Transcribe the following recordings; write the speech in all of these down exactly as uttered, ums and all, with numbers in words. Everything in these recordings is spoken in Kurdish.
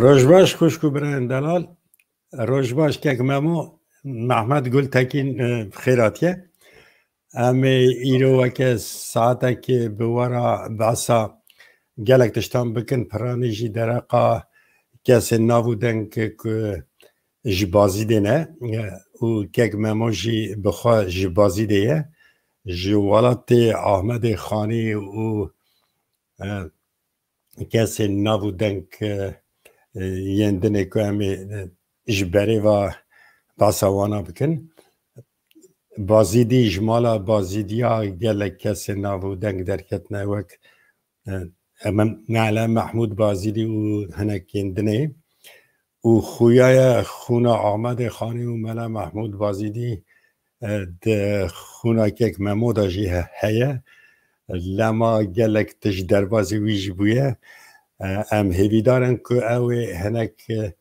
Roj baş xwişk û birayên delal. Roj baş kek Memo, Mehmet Gultekîn, e, bi xêr hatiye. Em ê îro weke saetekê bi we re behsa gelek tiştan bikin, piranî jî dereqa kesên nav û deng ku ji Bazîdê ne, e, û kek Memo jî bi xwe ji Bazîdê ye. Ji welatê Ahmedê Xanî û, e, kesên nav û deng, e, e, yên dinê ku em ê, e, ji berê ve behsa wana bikin. Bazîdî, ji mala Bazîdiya gelek kesên nav û deng derketine wek, e, Mela Mehmûd Bazîdî û hinekên dinê. Û xuya ye xûna Ahmedê Xanî û Mela Mehmûd Bazîdî, e, di xûna kek Memo de jî he-, heye. Lema gelek tişt derbazî wî jî bûye. E, em hêvîdar in ku ew ê hinek, e,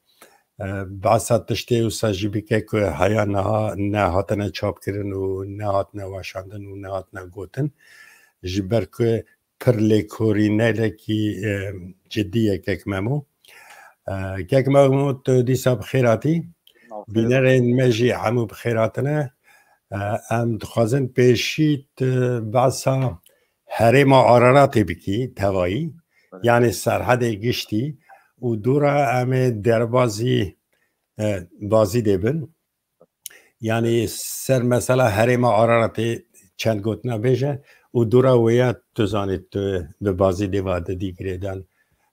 e, behsa tiştê wisa jî bike ku heya niha nehatine çapkirin û nehatine weşandin û nehatine gotin. Ji ber ku pir lêkorînelekî, e, cidî ye kek Memo. E, kek Memo, tu dîsa bi xêr hatî. Bînerên me jî hemû bi xêr hatine. E, em dixwazin pêşî tu behsa herêma Araratê bikî, tevayî, yanî serhedê giştî û dû re em ê derbazî, e, Bazîdê bin. Yanî ser mesela herêma Araratê çend gotina bêje û dû re wê ya tu zanî tu bi Bazîdê ve didî girêdan,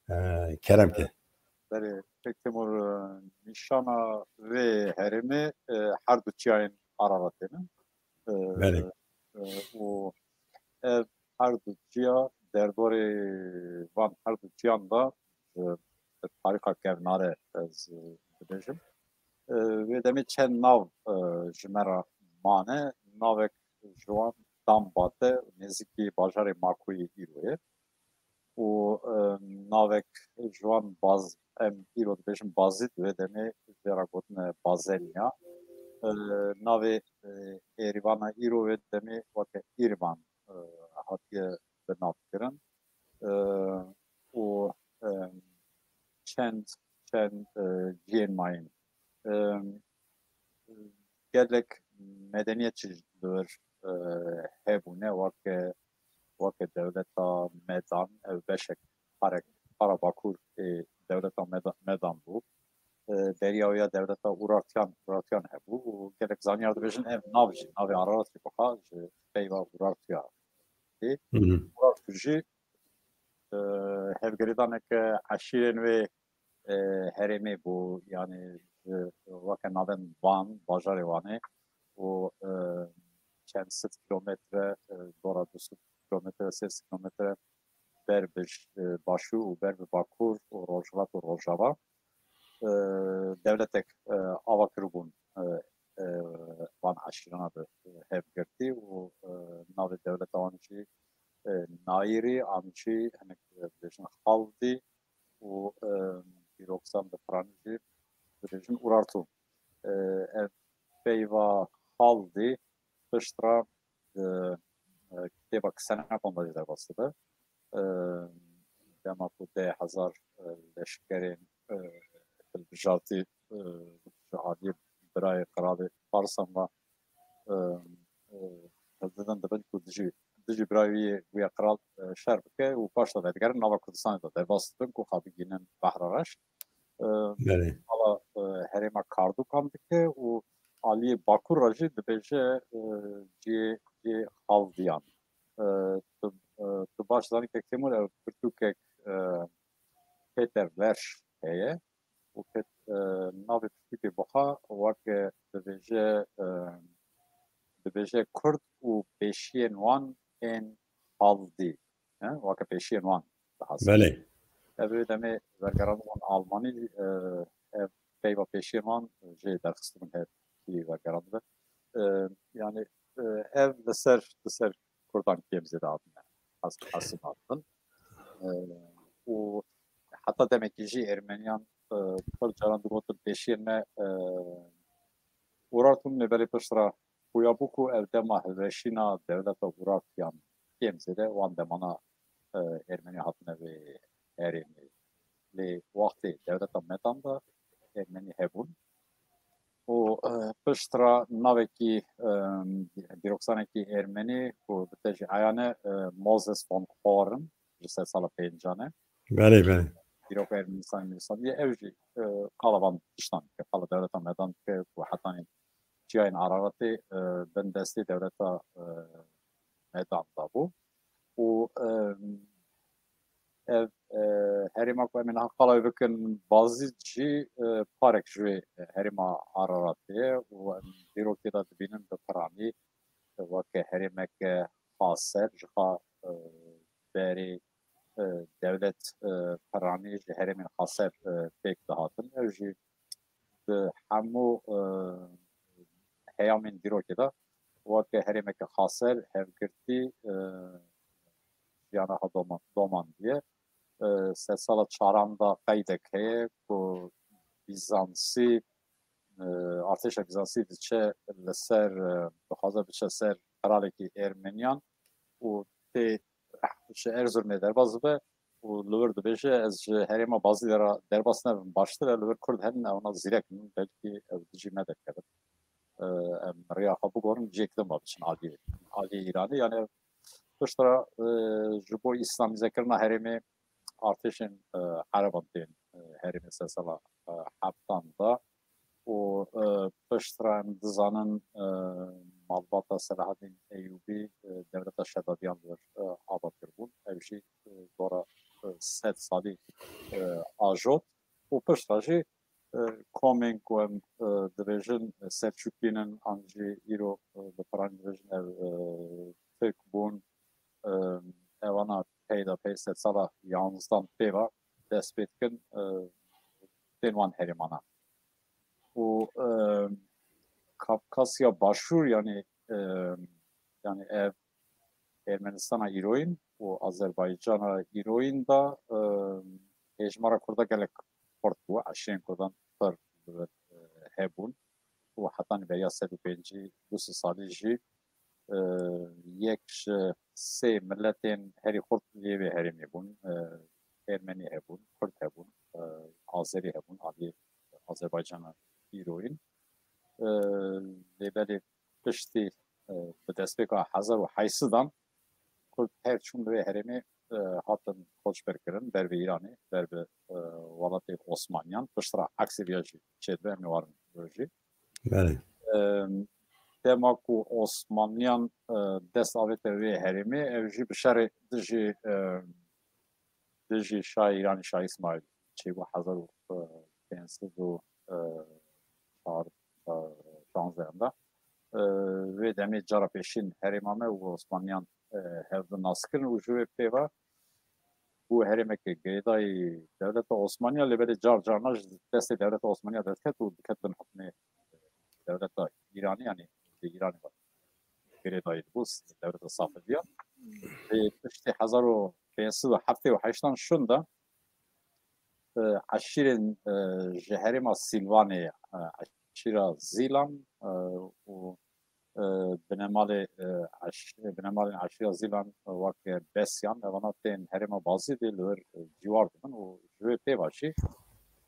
e, kerem ke. Belê, Kek Timur, e, nîşana vê herêmê, e, her du çiyayên Araratê ne. E, Belê. E, û ev her du çiya, derbarê van her du çiyan de, e, tarîxa kevnare ez, e, dibêjim. E, wê demê çend nav, e, ji me re mane. Navek ji wan Dambate, nêzîkî bajarê Makûyê îro ye. Û, e, navek ji wan Baz-, em îro dibêjin Bazîd, wê demê jê re gotine Bazenya. E, navê, e, Êrîvana îro wê demê weke Îrvan, e, hatiye binavkirin. E, û, e, çend, çend, e, cihên mayîn. E, gelek medeniyet jî li vir, e, hebûne, weke, weke dewleta Medan, ev beşek parek, para bakur ê dewleta Meda-, Medan bû. E, beriya wê ya dewleta Urartiyan, Urartiyan hebû û gelek zanyar dibêjin ev nav jî, navê Araratê buha ji peyva Urartiya tê. Hı hı. Urartu jî, e, hevgirêdaneke eşîrên wê, e, herêmê bû, yanî ji weke navên Van, bajarê Wanê û, e, çend sed kilometre, e, dora du sed kilometre, sê sed kilometre ber bi ş-, e, başû û ber bi bakur û rojhilat û rojava, e, dewletek, e, ava kiribûn, e, e, van eşîrana bi, e, hevgirtî û, e, navê dewleta wan jî, e, Nayirî, an jî hinek, e, dibêjin Xaldî û, e, dîroksan bi piranî jî dibêjin Urartu. E, ev peyva Xaldî pişt re, e, e, kitêba Ksenakon de jî derbas dibe. E, dema ku deh hezar, e, leşkerên, e, hilbijartî, e, ji aliyê birayê qiralê Farsan ve, e, e, hildidin dibin ku dijî, dijî birayê wî yê, wî yê qral, e, şer bike û paş de vedigerin nava Kurdistanê de derbas dibin ku xwe bigihînin Behra Reş. E, Belê. Nava, e, herêma Kardukan dike û aliyê bakur re jî dibêje, e, cihê, cihê Xaldiyan. E, tu, e, tu baş zanî kek Têmûr, ev pirtûkek, e, Peter Verş heye û pet-, e, navê pirtûkê buha weke dibêje, e, dibêje Kurd û pêşiyên wan ên Xaldî. He, weke pêşiyên wan dihesibin. Belê. Ev ê demê wergerandibûn Almanî, e, ev peyva pêşiyên wan jê derxistibûn her kî wergerandibe. E, yanî, e, ev li ser, li ser Kurdan kêm zêde hatine has-, hesibandin. E, û heta demekî jî Ermeniyan, e, pir caran digotin pêşiyên me, e, Urartun, lê belê pişt re xuya bû ku ev dema hilweşîna dewleta Urartiyan kêm zêde wan demana, e, Ermeniya hatine vê herêmê. Lê wextê dewleta Medan de Ermenî hebûn. Û, e, pişt re navekî, e, dîroksanekî Ermenî ku bi te jî eyan e, e, Moses von Horn, ji sedsala pêncan e. Belê, belê. Dîroka Ermenistanê nivîsandiye. Ew jî, e, qala van tiştan dike, qala dewleta Medan dike ku hetanî çiyayên Araratê, e, bin destê dewleta, e, Medan de bû. Û, e, ev, e, herêma ku em ê niha qala wê bikin, Bazîd jî, e, parek ji wê herêma Araratê ye û em dîrokê de dibînin bi piranî, e, weke herêmeke xaser, ji xwe, e, berê, e, dewlet, e, piranî ji herêmên xaser, e, pêk dihatin. Ew jî bi hemû, e, heyamên dîrokê de weke herêmeke xaser, hevgirtî, e, jiyana xwe doman-, domandiye. E, sedsala çaran de qeydek heye ku Bîzansî, e, artêşa Bîzansî diçe li ser, e, dixwaze biçe ser qiralekî Ermeniyan û tê ji Erzurumê derbas dibe û li wir dibêje, ez ji herêma Bazîdê re derbas nebim, baştir e, li wir Kurd henin, ewna zîrek in, belkî ew dijî me derkevin. E, em riya xwe bigorin, cihêk din ve biçin aliyê, aliyê Îranê. Yani piştre, e, ji bo îslamîzekirina herêmê artêşên, e, Ereban tên, e, herêmê sedsala, e, heftan de û, e, piştre em dizanin, e, malbata Selahaddîn Eyûbî, e, dewleta Şedadiyan li wir, e, ava kiribûn. Ev jî, e, dora, e, sed salî, e, ajot û piştre jî, e, komên ku em, e, dibêjin, e, Selçukîn in an jî îro, e, bi piranî dibêjin ev, e, Tirk bûn, e, evana peyda pey sedsala yanzdan pê ve dest pê dikin, e, tên wan herêmana. Û, e, Kafkasya Başûr, yani, e, yani ev Ermenistana îroyîn û Azerbaycana îroyîn de, e, hêjmara Kurda gelek xurt bû, eşîrên Kurdan pir, e, hebûn û hetanî beriya sed û pêncî du sed salî jî, e, yek ji sê miletên herî xurt li vê herêmê bûn. E, Ermenî hebûn, Kurd hebûn, e, Azerî hebûn, aliyê Azerbaycana îroyîn. E, lê belê piştî, e, bi destpêka hezar û heşt sedan Kurd her çûn li vê herêmê, e, hatin koçber kirin, ber bi Îranê, ber bi, e, welatê Osmaniyan. Piştre eksê viya jî çêdibe, em ê warin jî. Belê. E, dema ku Osmaniyan, e, dest avête vê herêmê, ev jî bi şerê dijî, e, dijî Şahê Îranê Şah Îsmaîl çêbû hezar û pênc sed û şanzdehan de. E, vê demê cara pêşîn herêma me û Osmaniyan, e, hevdu nas kirin û ji wê pê ve bû herêmeke girêdayî dewleta Osmaniya, lê belê car carna ji destê dewleta Osmaniya derdiket û diket bin hukmê dewleta Îranê, yanî li Îranê ve girêdayî dibû, dewleta Safeviya. Lê piştî hezar û pênc sed û heftê û heştan şûn de, e, eşîrên, e, ji herêma Sîlvanê, e, eşîra Zîlan, e, û, e, binemalê, e, eş-, binemalên eşîra Zîlan, e, wek Besyan, evana tên herêma Bazîdê li wir, e, cîwar dibin û ji wê pê ve jî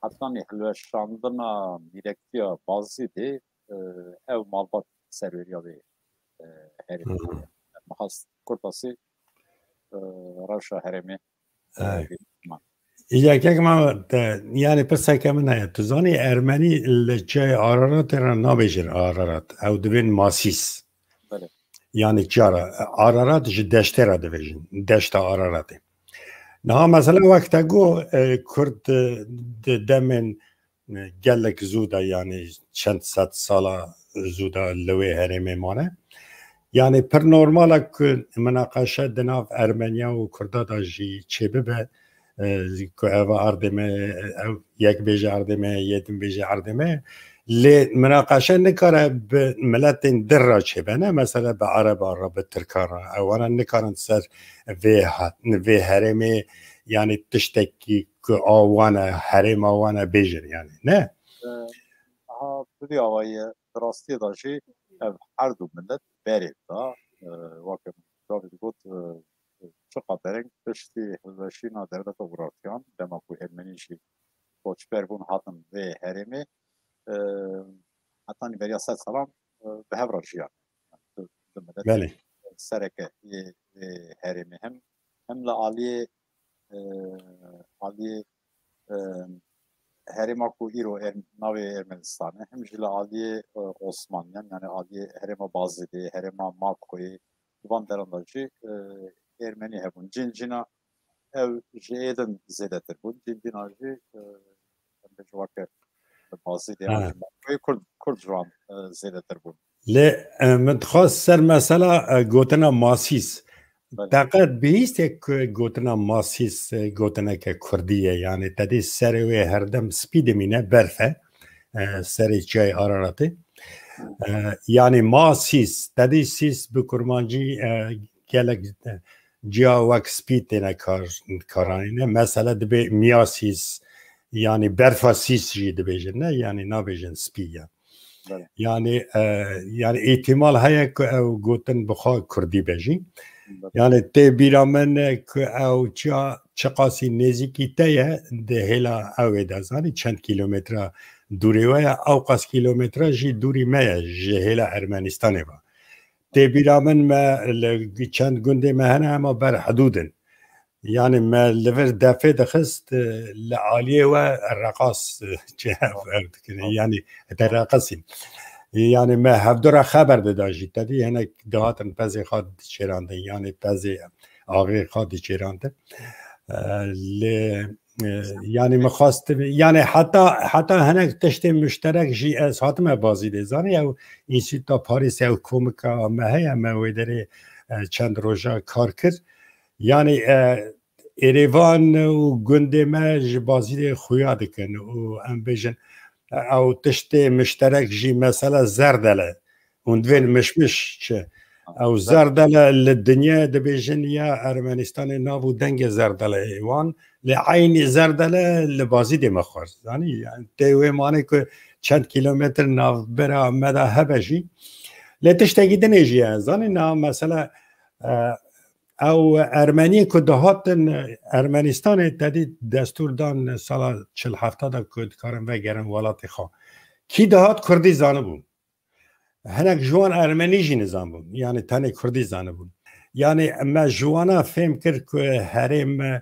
hetanî hilweşandina mîrektiya Bazîdê, e, ew malbat serweriya vê, e, herêmê. Hı hı. Mixas kurtasî, e, rewşa herêmê, e, Ey. Vê man. Yekek ma te, yani pirseke min heye. Tu zanî Ermenî li çiyayê Araratê re nabêjin Ararat. Ew dibên Masîs. Belê. Yani çiyara Ararat ji deştê re dibêjin. Deşta Araratê. Niha mesela wek te got, e, Kurd, e, di demên, e, gelek zû de, yani çend sed sala zû de li wê herêmê mane. Yani pir normal e ku minaqeşe di nav Ermeniya û Kurda de jî çêbibe, e, ku eva erdê me, ew yek bêje erdê me, yê din bêje erdê me. Lê minaqeşe nikare bi miletên din re çêbe, ne mesela bi Ereban re, bi Tirkan re. Ewana nikarin ser vê ha-, vê herêmê, yani tiştekî ku a wan e, herêma wan e bêjin, yani, ne? E, ha, bi vî awayî ye, di rastiyê de jî ev her du milet berê da, e, weke min gavê digot, e, çiqa dereng piştî hilweşîna dewleta Urartiyan, dema ku Ermenî jî koçber bûn hatin vê herêmê, e, hetanî beriya sed salan, e, bi hev re jiyan. Yani, tu, tu milet Belê. sereke yê, yê herêmê hem, hem li aliyê, e, aliyê, e, herêma ku îro Er-, navê Ermenistanê, hem jî li aliyê, e, Osmaniyan, yani aliyê herêma Bazîdê, herêma Makoyê, di van deran de jî, e, Ermenî hebûn. Cîn cîna ew ji ê din zêdetir bûn. Cîn cîna jî, e, em bêjin weke li Bazîdê Ha. an jî Makoyê Kurd, Kurd ji wan, e, zêdetir bûn. Lê, e, min dixwest ser mesela, e, gotina Masîs. Belê. Te qet bihîstiye ku gotina Masîs, e, gotineke Kurdî ye? Yani te dî serê wê herdem spî dimîne, berf e. E, serê çiyayê Araratê. E, yani Masîs, te dî sîs bi kurmancî, e, gelek, e, ciya wek spî têne kar, karanîne. Mesela dibe Miyasîs, yani berfa sîs jî dibêjin, ne? Yani nabêjin spî ya. Belê. Yani, e, yani îhtimal heye ku ew gotin bi xwe Kurdî be jî. Belê. Yani tê bîra min ku ew çiya çiqasî nêzîkî te ye, di hêla ew ê de zanî çend kîlometre dûrê we ye, ew qas kîlometre jî dûrî me ye ji hêla Ermenistanê ve. Tê bîra min me li çend gundê me hene hema ber hidûd in. Yani me li vir defê dixist, e, li aliyê we reqas, e, çi hev, hev dikirin. Yani te reqasîn. Yani me hevdora xeber dida jî. Te dî hinek dihatin pezê xwe diçêrandin. Yani pezê axê xwe diçêrandin. E, lê, e, yani min xwest, yani heta, heta hinek tiştê muşterek jî ez hatime Bazîdê. Zanî ew Înstîtuta Parîsê, ew komika me heye, me wê derê, e, çend roja kar kir. Yani, e, Êrêvan û gundê me ji Bazîdê xuya dikin û em bêjin, e, ew tiştê mişterek jî mesela zerdel e. Hûn divên mişmiş çi? Ew zerdel e li dinyayê dibêjin ya Ermenistanê nav û dengê zerdel e wan, lê eynî zerdel e li Bazîdê me xwar. Zanî, yani tê wê manê ku çend kîlometr navbera me de hebe jî. Lê tiştekî dinê jî ye. Zanî, na mesela, e, ew Ermeniyê ku dihatin Ermenistanê, te dî destûr dan sala çil hefta de ku dikarin vegerin welatê xwe. Kî dihat Kurdî zanibû. Hinek ji wan Ermenî jî nizanibûn. Yani tenê Kurdî zanibûn. Yani me ji wana fêm kir ku herêm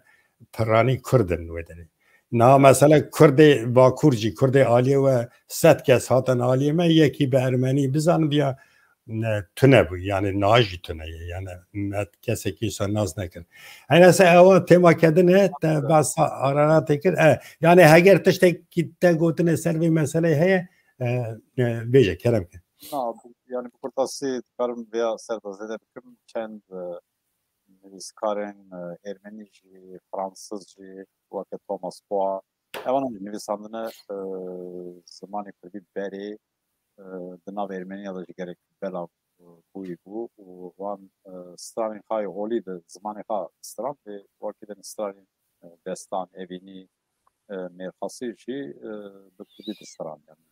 piranî Kurd in wê derê. Niha mesela Kurdê Bakur jî, Kurdê aliyê we sed kes hatin aliyê me, yekî bi Ermenî bizanibiya, ne, tune bû. Yani niha jî tune ye. Yani me kesekî wisa nas nekir. Heyna se ewa tema kedine, te behsa Araratê kir. E, yani heger tiştekî te gotine ser vê meseleyê heye, e, e, bêje, kerem ke. Na, bu, yani bi kurtasî dikarim vêya ser de zêde bikim. Çend, e, nivîskarên, e, Ermenî jî, Fransız jî, weke Thomas Bois, ewana jî nivîsandine, e, zimanê Kurdî berê, e, di nav Ermeniya de jî gelek belav, e, bûyî bû û wan, e, stranên xwe yê olî di zimanê xwe strand, lê wekî din stranên, e, destan, evînî, e, mêrxasî jî, e, bi Kurdî distrand yani.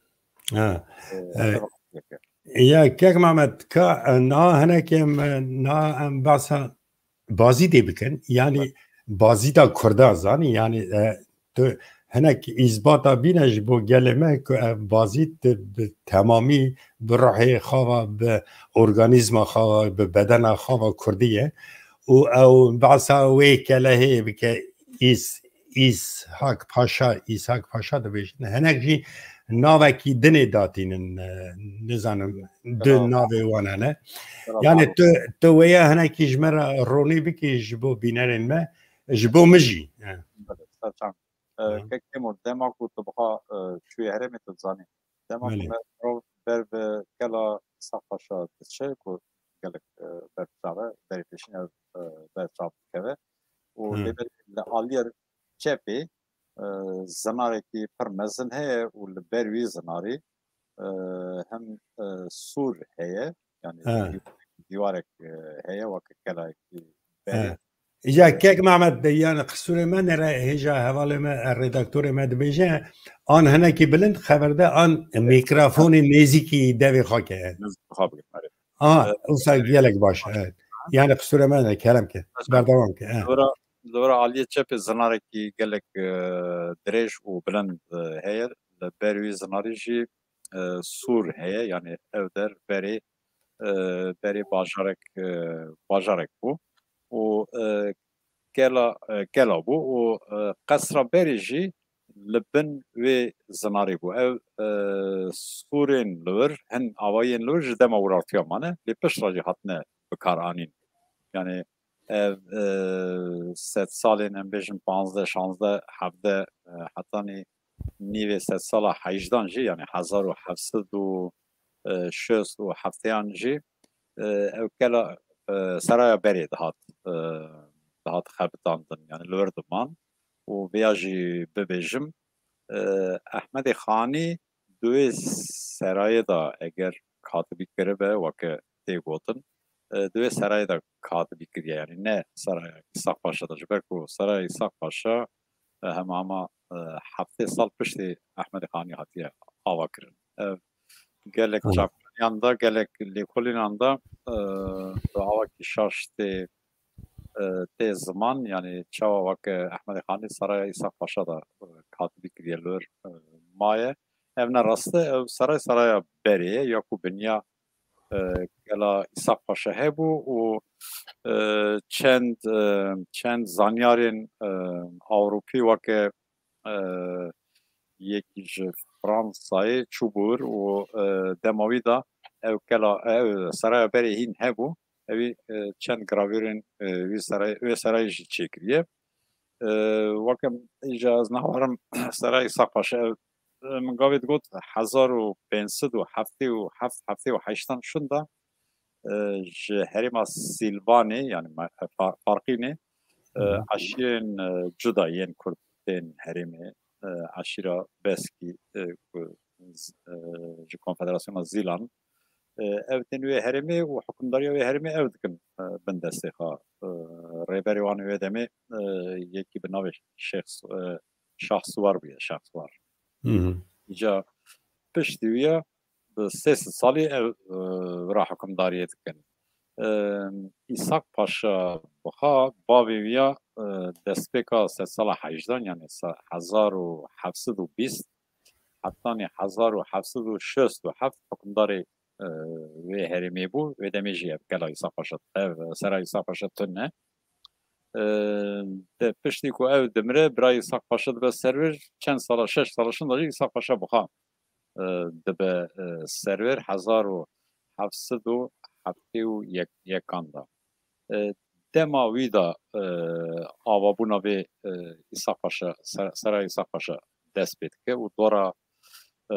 Ha. E, E, ev yeke. Ya kek Mehmet, ka, e, na hinekê em, e, na em behsa Bazîdê bikin. Yani Bazîda Kurda zanî, yani, e, tu hinek îzbata bîne ji bo gelê me ku ev Bazîd bi temamî, bi ruhê xwe ve, bi organîzma xwe ve, bi bedena xwe ve Kurdî ye. Û ew behsa wê kelehê bike, Îs-, Îshak Paşa, Îshak Paşa dibêjin. Hinek jî navekî dinê datînin, e, nizanim, du Bravo. navê wan hene. Bravo. Yani tu, tu wêya hinekî ji me re ronî bikî ji bo bînerên me, ji bo min jî. He. Belê, ser çav. E, Hı. Kek Têmur, dema ku tu bixa, e, çûyê herêmê tu dizanî. Dema ku Belê. me mirov ber bi kela Îshak Paşa diçe ku gelek, e, ber çav e, berê pêşîn ev, e, ber çav dikeve. Û Hı. lê ber li aliyê çepê, e, zinarekî pir mezin heye û li ber wî zinarî, e, hem, e, sûr heye, yani He. dî-, dîwarek, e, heye weke kelayekî berê. He. Ya kek Mehmet de, yani qisûrê me nere hêja hevalê me, e, redaktorê me dibêje, an hinekî bilind xeber de, an mîkrafonê nêzîkî devê xwe ke. Nêzîkî xwe bigirin, erê. Aha, E, wisa gelek baş, evet. Yani qisûrê me ne, kerem ke, Baş. berdewam ke, evet. Dora li wir aliyê çepê zinarekî gelek, e, dirêj û bilind, e, heye. Li ber wî zinarî jî, e, sûr heye, yanî ev der berê, e, berê bajarek, e, bajarek bû û, e, kela, e, kela bû û, e, qesra berê jî li bin wê zinarê bû. Ev, e, sûrên li wir, hin avayiyên li wir ji dema wirartiya mane, lê piştre jî hatine bikaranîn. Yanî ev, e, sedsalên, em bêjin, panzdeh, şazdeh, hevdeh, e, hetanî nîvê sedsala heyjdan jî, yanî hezar û heft sed û şêst û hefteyan jî, e, ew kela, e, seraya berê dihat, e, dihat xebitandin, yanî li wir diman. Û vêya jî bibêjim, e, Ehmedê Xanî di wê serayê de eger katibî kiribe, weke tê gotin, e, di wê serayê de katibî kiriye, yanî ne seraya Îshak Paşa de, ji ber ku seraya Îshak Paşa, e, hema hema, e, heftê sal piştê Ehmedê Xanî hatiye avakirin. Ev gelek Aha. çavkaniyan de, gelek lêkolînan de, e, bi awakî şaş tê, e, tê ziman, yanî çawa weke Ehmedê Xanî seraya Îshak Paşa de, e, katibî kiriye li wir, e, maye. Ev ne rast e, ev seray seraya berê ye, ya ku binya, e, kela Îshak Paşa hebû û, e, çend, e, çend zanyarên, e, Ewropî weke, e, yekî ji Fransayê çûbû wir û, e, dema wî de ew kela, ew seraya berê hîn hebû. Ewî, e, çend gravûrên, e, wî serayê, wê serayê jî çêkiriye. E, weke îca ez naxwarim seraya Îshak Paşa ev, e, min gavê digot hezar û pênc sed û heftê û heft, heftê û heştan şûnda, e, ji herêma Sîlvanê, yanî me-, Fa-, Farqînê, e, Hı hı. eşîrên, e, cuda yên Kurd tên herêmê, e, eşîra Beskî, e, ku z-, e, ji Konfederasyona Zîlan, e, ev tên wê herêmê û hukimdariya wê herêmê ew dikin, e, bin destê xwe. E, rêberê wan wê demê, e, yekî bi navê Şêx Su-, e, Şah Suwar bûye, Şah Suwar. Hı hı. Îca piştî wî ya bi sê sed salî ev, e, vira hukimdariyê dikin. E, Îshak Paşa bixa bavê wî ya, e, destpêka sedsala hejdan, yanî se-, hezar û heft sed û bîst, hetanî hezar û heft sed û şêst û heft hukimdarê, e, wê herêmê bû. Wê demê jî ev kela Îshak Paşa, ev sera Îshak Paşa tune. E, de piştî ku ew dimire, birayê Îshak Paşa dibe serwir, çend sala, şeş sala şinda jî Îshak Paşa bixa, e, dibe, e, serwir, hezar û heft sed û heftê û yek, yekan da. E, dema wî de, e, avabûna vê, e, Îshak Paşa, ser-, seraya Îshak Paşa dest pê dike û dora, e,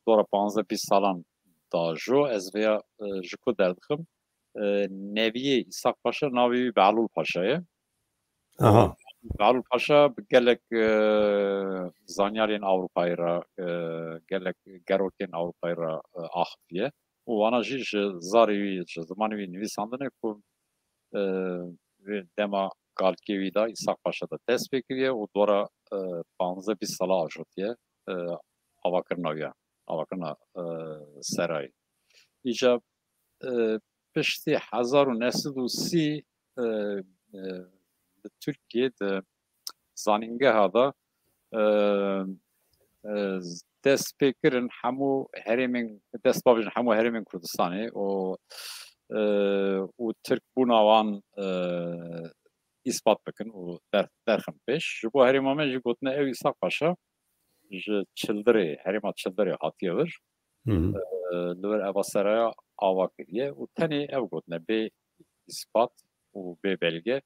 dora panzdeh bîst salan da jo, ez vêya, e, ji ku derdixim. E, neviyê Îshak Paşa navê wî Behlûl Paşa ye. Aha. Behlûl Paşa bi gelek, e, zanyarên Ewropayê re, e, gelek gerokên Ewropayê re, e, axiftiye. Û wana jî ji zarê wî, ji zimanê wî nivîsandine ku, e, wê dema kalkê wî de Îshak Paşa de dest pê kiriye û dora, e, panzdeh bîst sala ajotiye, e, avakirina wî ya, avakirina, e, serayê. Îca, e, piştî hezar û neh sed û sî, e, e, li Tirkiyê di zanîngeha de, e, e, dest pê kirin hemû herêmên, dest bavêjin hemû herêmên Kurdistanê û, e, û Tirk bûna wan, e, îspat bikin û der-, derxin pêş. Ji bo herêma me jî gotine ew Îshak Paşa ji Çildirê, herêma Çildirê hatiye vir. Hı hı. E, li vir eva seraya ava kiriye û tenê ev gotine bê îspat û bê belge,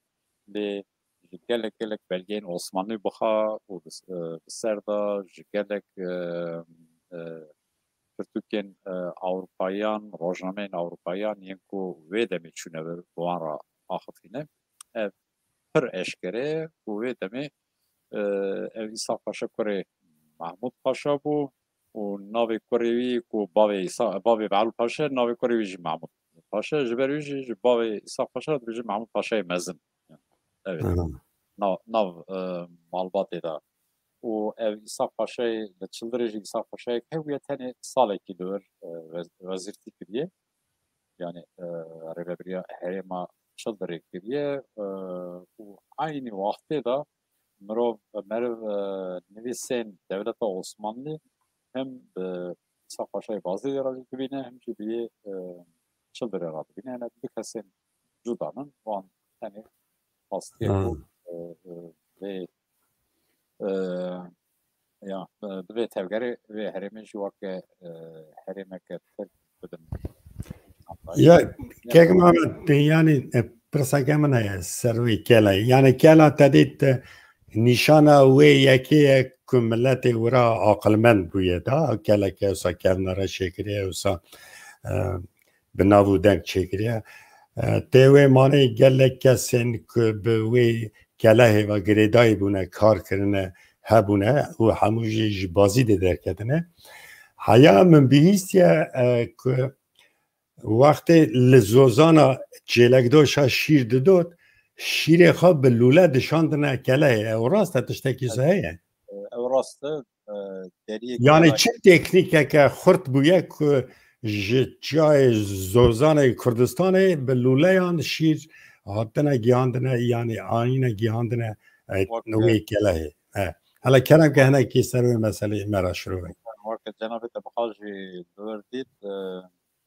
lê ji gelek gelek belgeyên Osmanlî bixa û bi, e, bi ser de ji gelek, e, e, pirtûkên, e, Ewropayiyan, rojnameyên Ewropayiyan yên ku wê demê çûne vir, bi wan re axifîne. Ev pir eşkere ye ku wê demê, e, ev Îshak Paşa kurê Mahmûd Paşa bû û navê kurê wî ku bavê Îsa-, bavê Behlûl Paşa, navê kurê wî jî Mahmûd Paşa. Ji ber wî jî ji bavê Îshak Paşa re dibêjin Mahmûd Paşayê Mezin. Evet. Aha. Nav, nav, e, malbatê de. Û ev Îshak Paşayê li Çildirê jî Îshak Paşayek hebûye, tenê salekî li wir, e, wez-, wezîrtî kiriye. Yanî, e, rêvebiriya herêma çildirê kiriye, e, û eynî wextê de mirov, meriv, e, nivîsên dewleta Osmanlî hem bi Îsa Paşayê Bazîdê re jî dibîne, hem jî bi yê, e, çildirê re dibîne. Yani du kesên cuda nin, wan tenê pastiye ku, e, e, vê, e, ya, e, bi vê tevgerê vê herêmê jî weke, e, herêmeke tirk bidin. Ya, kek Mehmet, yani, e, pirseke min heye ser wê kele. Yani, kela te dît, e, nîşana wê yekê ye ku miletê wira aqilmend bûye da, keleke wisa kevnere çêkiriye, wisa, e, bi nav û deng çêkiriye. E, tê wê manê gelek kesên ku bi wê kelehê ve girêdayî bûne, kar kirine, hebûne û hemû jî ji Bazîdê derketine. Heya min bihîstiye, e, ku wextê li zozana çêlekdoşa şîr didot, şîrê xwe bi lûle dişandine kelehê. Ew rast e, tiştekî wisa heye? Ew rast e, e, deriyê Yani kelehê çi teknîkeke xurt bûye ku ji çiyayê zozanê Kurdistanê bi lûleyan şîr hatine gihandine, yani anîne gihandine, e, Weke wê kelehê. E, hele kerem ke hinekî ser wê meselê me re şirove. Weke cenabê te bixwe jî li wir dît, e,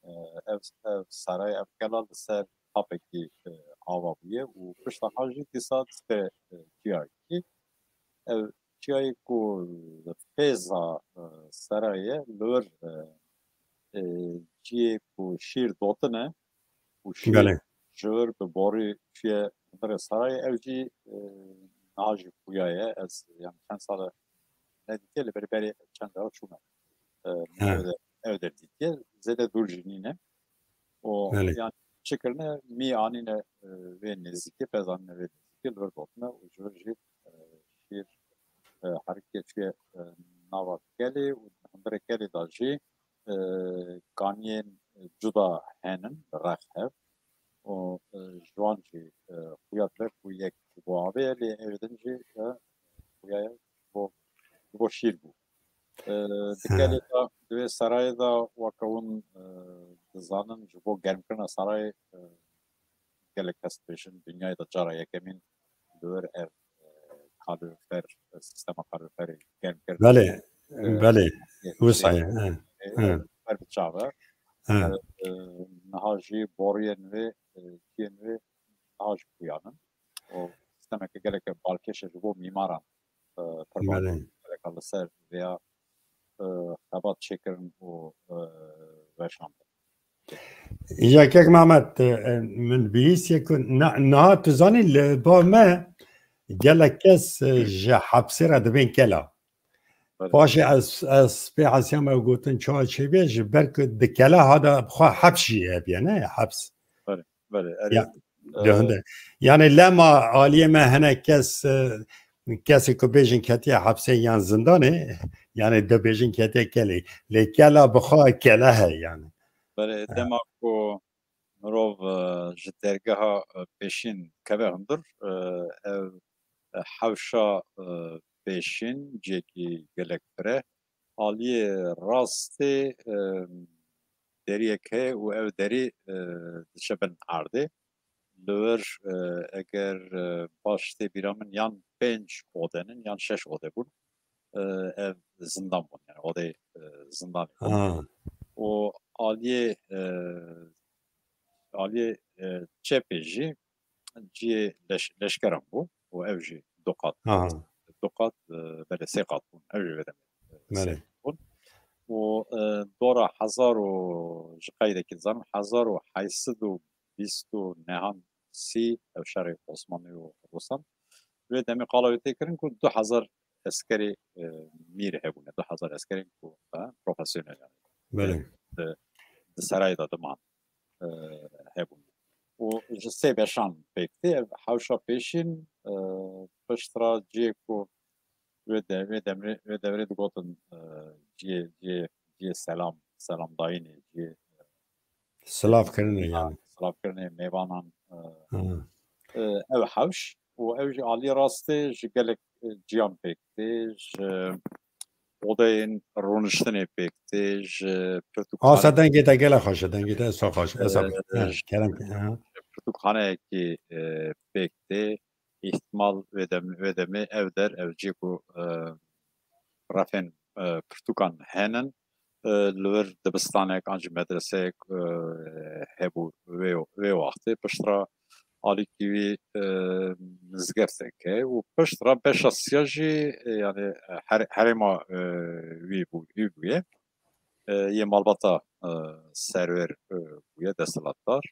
e, ev, ev serayê, ev kela li ser tapekî, e, ava bûye û pişta xwe jî dîsa dike, e, çiyayekî. Ev çiyayê ku li fêza, e, serayê ye, li wir, e, e, ciyê ku şîr dotine û şîr Belê. ji wir bi borî çûye hundirê serayê, ew jî, e, niha jî xuya ye. Ez, yani, çend sal e nedîtiye, li berî berê çend cara çûme. E, He. ew de, ew de dîtiye. Zêde dûr jî nîne. Û Belê. yani çi kirine, mî anîne, e, vê nêzîkê, pez anîne vê nêzîkê, li wir dotine û ji wir jî, e, şîr, e, herikê çûye, e, nava kelê û hundirê kelê de jî, e, kaniyên cuda henin, rex hev. Û, e, ji wan jî, e, xuya dibe ku yek ji bo avê ye, lê ew din jî, e, xuya ye ji bo, ji bo şîr bû. E, di He. kelê de, di vê serayê de weke hûn, e, dizanin, ji bo germkirina serayê, e, gelek kes dibêjin, dinyayê de cara yekemîn li wir ev, e, kalorifer, e, sîstema kaloriferê germkirin. Belê, E, belê. e, Wisa ye, e, e, e. Ber bi çav e. E. E, e, niha jî boriyên wê, e, ciyên wê niha jî xuya nin. Û sîstemeke geleke balkêş e ji bo mîmaran. E, pir Belê. balkêş e, li ser vêya, e, xebat çêkirin û, e, veşandin. Ya kek Mehmet, e, e, min bihîstiye ku na-, niha tu zanî li ba me gelek kes, e, ji hepsê re dibên kela. Belê. Paşê ez, ez pê hesiya me gotin çawa çêbê, ji ber ku di kela ha de xwe heps jî hebiye, ne? Heps. Belê, belê, erê. Ya, E, de hinde. Yani lema aliyê me hene kes, e, kesê ku bêjin ketiye hepsê yan zindanê, yani dibêjin ketiye kelê. Lê kela bi xwe kele he yani. Belê, Ha. dema ku mirov, e, ji dergeha, e, pêşîn keve hundir, e, ev, e, hewşa, e, pêşîn ciyekî gelek fireh. Aliyê rastê, e, deriyek heye û ev derî, e, diçe bin erdê. Li wir, e, eger, e, baş tê bîra min yan pênc odenin yan şeş ode bûn. E, ev zindan bûn, yani odeyê, e, zindanê bûn. Ha. Û aliyê, e, aliyê, e, çepê jî cihê leş-, leşkeran bû û ev jî du qat, Aha. du qat, e, belê sê qat bûn. Ev jî vê demê, e, sê Belê. qat bûn. Û, e, dora hezar û, ji qeydekî dizanim, hezar û heyt sed û bîst û nehan sî ev şerê Osmanlî û Rûsan. Vê demê qala wê tê kirin ku du hezar eskerê, e, mîr hebûne, du hezar eskerên ku, e, profesyonel yani. Belê. Di, di serayê de diman, e, hebûn. Û ji sê beşan pêk tê, ev hewşa pêşîn, e, piştre cihê ku wê de-, wê demrê, wê devrê digotin, e, cihê, cihê, cihê selam, selamdayînê, cihê, e, Silav kirinê ha, yani. silavkirinê mêvanan, e, Hı. e, ew hewş û ew jî alî rastê ji gelek, e, ciyan pêk tê, ji odeyên rûniştinê pêk tê, ji pirtûkan Asa dengê te gelek xweş e, dengê te esa xweş, esa E, He, ji kerem ke, ha. pirtûkxaneyekî, e, pêk tê. Îhtimal wê dem-, wê demê ev der, ev cî ku, e, refên, e, pirtûkan henin, e, li vir dibistanek an jî medreseyek, e, hebû wê, wê wextê. Piştre alîkî wî, e, mizgeftek e û piştre beşa siya jî, e, yani, e, her-, herêma, e, wî bû, wî bûye. E, yê malbata, e, serwêr, e, bûye, desthilatdar.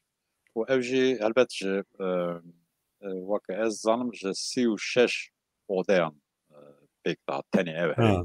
Û ew jî helbet ji, e, e, weke ez zanim ji sî û şeş odeyan, e, pêk dihat. Tenê ev herêm. Ha.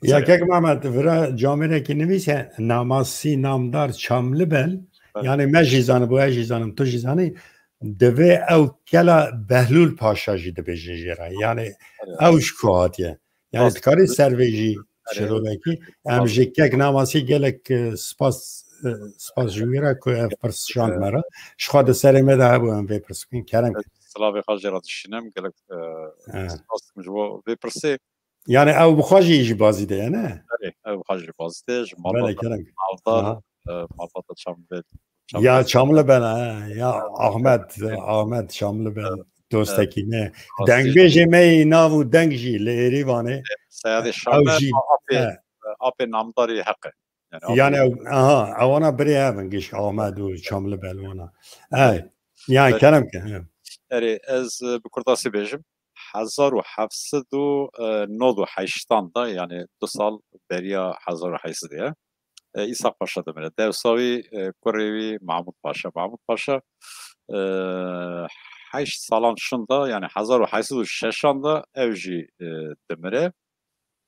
Ya Serê. Kek Mehmet, vira camêrekî nivîse namasî namdar Çamlibel, Evet. yani me jî zanibû, ez jî zanim, tu jî zanî, divê ew kela Behlûl Paşa jî dibêjin jê re. Yani Evet. ew ji ku hatiye. Yani Rast. dikarî ser vê jî Evet. şirovekî. Em Rast. ji kek namasî gelek, e, spas, e, spas ji wî re ku ev pirs şand me re. Ji xwe di serê me de hebû em vê pirs bikin. Kerem Evet. Silavê xwe jê re dişînim. Gelek, e, Evet. spas dikim ji bo vê pirsê. Yani ew bi xwe jî ji bazî de ye, ne? Erê, ew bi xwe jî bazî de, ji Belê, malbata kerem. Navdar, Aha. e, malbata Çamlibel. Ya Çamlibel, ha, ya Ahmet, Ahmet Çamlibel, Evet. dostekî me. Rastî. Dengbêjê me yî nav û deng jî li Êrîvanê. Seyadê Ew Şamer, jî, apê, he. apê namdarî Heqe. Yani, Yani apê ew, aha, ewana birê hev in, gişk Ahmet û Çamlibel wana. Ey, yani Evet. kerem ke, he. Erê, ez, e, bi kurtasî bêjim. Hezar û heft sed û nod û heştan de, yani du sal beriya hezar û heşt sed de ye. E, Îsaq Paşa dimire. Dewsa wî, e, kurê wî Mahmud Paşa. Mahmud Paşa, e, heşt salan şinda, yani hezar û heşt sed û şeşan de ew jî, e, dimire.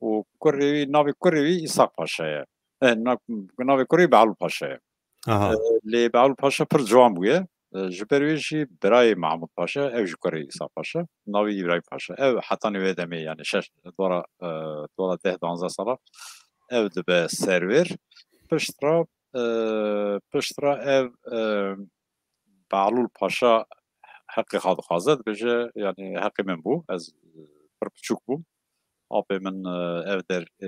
Û kurê wî, navê kurê wî Îsaq Paşa ye. E, na-, navê kurê wî Behlûl Paşa ye. Aha. E, lê Behlûl Paşa pir ciwan bûye. E, ji ber wê jî birayê Mahmud Paşa, ew jî kurê Îsa Paşa, navê Îbrahîm Paşa. Ev hetanî wê demê, yani şeş, dora, e, dora deh danzdeh sala ev dibe serwêr. Piştre, e, piştre ev, e, Behlûl Paşa heqê xwe dixwaze, dibêje, yani heqê min bû, ez, e, pir piçûk bûm. Apê min, e, ev der, e,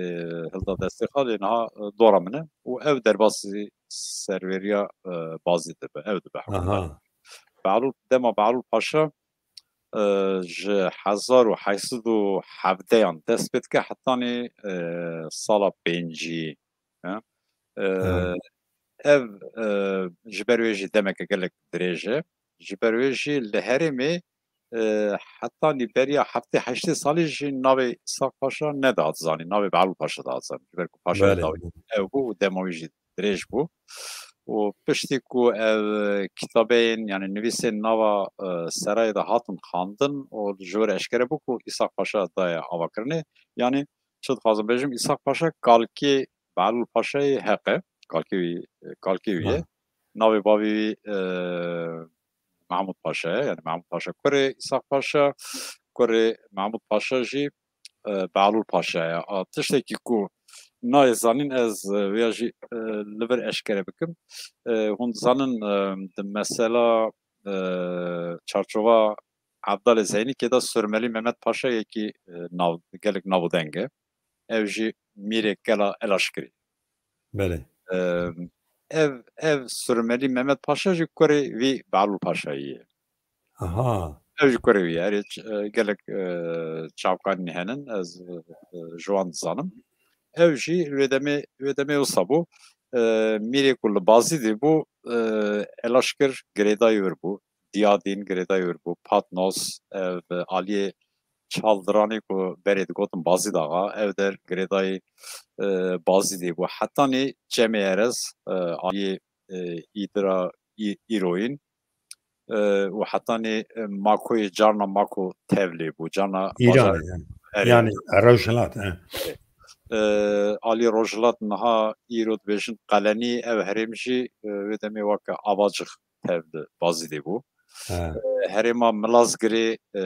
hilda destê xwe, lê niha, e, dora min e û ev derbasî serwêriya, e, Bazî dibe, ew dibe hikûmet. Aha. Behlûl, dema Behlûl Paşa, e, ji hezar û heşt sed û hevdeyan dest pê dike hetanî, e, sala pêncî, e, e, Evet. ev, e, ji ber wê jî demeke gelek dirêj e. Ji ber wê jî li herêmê, e, hetanî beriya heftê heştê salî jî navê Îshak Paşa nedihat zanîn, navê Behlûl Paşa dihat zanîn. Ji ber ku paşa Belê. dawî ew bû û dema wî jî dirêj bû. Û piştî ku ev, e, kitabeyên, yani nivîsên nava, e, serayê de hatin xwendin û ji wir eşkere bû ku Îshak Paşa daye avakirinê. Yani çi dixwazim bêjim, Îshak Paşa kalkê Behlûl Paşayê heq e. Kalkê wî, kalkê wî ye. Ha. Navê bavê wî, e, Mahmud Paşa ye. Yani Mahmud Paşa kurê Îshak Paşa, kurê Mahmud Paşa jî, e, Behlûl Paşa ye. A, tiştekî ku nayê zanîn ez, e, vêya jî, e, li vir eşkere bikim. E, hûn dizanin, e, di mesela, e, çarçova Evdalê Zeynîkê de Surmelî Mehmet Paşa yekî, e, nav, gelek nav û deng e. Ew jî mîrê kela Elaşkirî. Belê. E, ev, ev Surmelî Mehmet Paşa jî kurê vî Behlûl Paşayî ye. Aha. Ew jî kurê wî ye. Erê, ç-, e, gelek, e, çavkanî henin, ez, e, ji wan dizanim. Ew jî wê demê, wê demê wisa bû. E, mîrê ku li Bazîdê bû, e, Elaşkir girêdayî wir bû. Diyadîn girêdayî wir bû. Patnos, ev, e, aliyê Çaldiranê ku berê digotin Bazîd Axa, ev der girêdayî, e, Bazîdê bû. Hetanî Cemê Erez, e, aliyê, e, Îdira, Î-, Îroyîn, e, û hetanî, e, Makoyê carna Mako Tevlê bû. Carna Îran bajar-, yani. Erê. Yani Rojhilat, he. E, alî Rojhilat niha îro dibêjin Qelenî, ev herêm jî, e, wê demê weke Avacix tev li Bazîdê bû. He. E, herêma Milazgirê, e,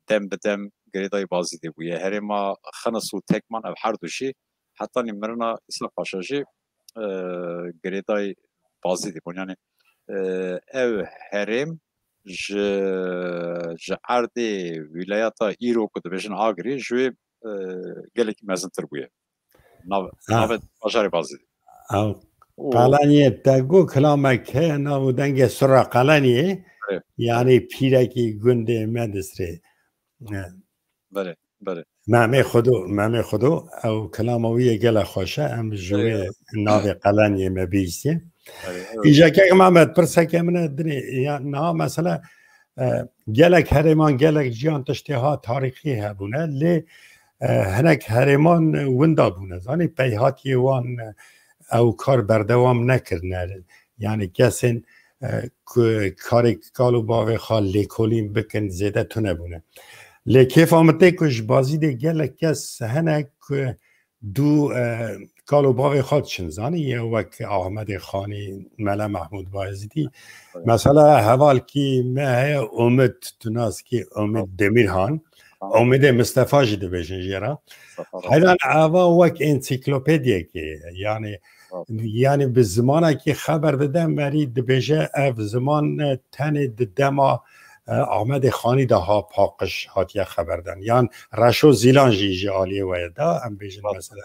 dem bi dem girêdayî Bazîdê bûye. Herêma Xinis û Tekman ev her du jî hetanî mirina Îshak Paşa jî, e, girêdayî Bazîdê bûn. Yani, e, ev herêm ji, ji erdê wîlayeta îro ku dibêjin Agirî ji wê, e, gelekî mezintir bûye. Nav-, Ha. navê bajarê Bazîdê. Ew, Qeleniyê te got, kilamek heye nav û dengê sura Qeleniyê, yanî pîrekî gundê Medisrê. Belê, belê. Memê Xudo, Memê Xudo, ew kilama wî yê gelek xweş e, em ji wê navê Qeleniyê me bihîstiye. Îja kek Mehmet, pirseke min e dinê, ya niha mesela, e, gelek herêman, gelek ciyan tiştê ha tarîxî hebûne, lê, e, hinek herêman winda bûne. Zanî peyhatiyê wan, e, ew kar berdewam nekirine. Yanî kesên, e, ku karê kal û bavê xwe lêkolîn bikin zêde tune bûne. Lê kêfa min tê ku ji Bazîdê gelek kes hene ku dû, e, kal û bavê xwe diçin zanî, ye wek Ahmedê Xanî, Mele Mehmûd Bayezîdî. Mesela hevalkî me heye Umid, tu nas kî Umid Demîrhan. Umidê Mistefa jî dibêjin jê re. Heyran eva wek ensiklopediyekê ye. Yanî, yanî bi zimanekî xeber dide, merî dibêje ev ziman, e, tenê di dema, e, Ahmedê Xanî de ha paqij hatiye xeberdan. Yan Reşo Zîlan jî ji aliyê we ye da, em bêjin mesela.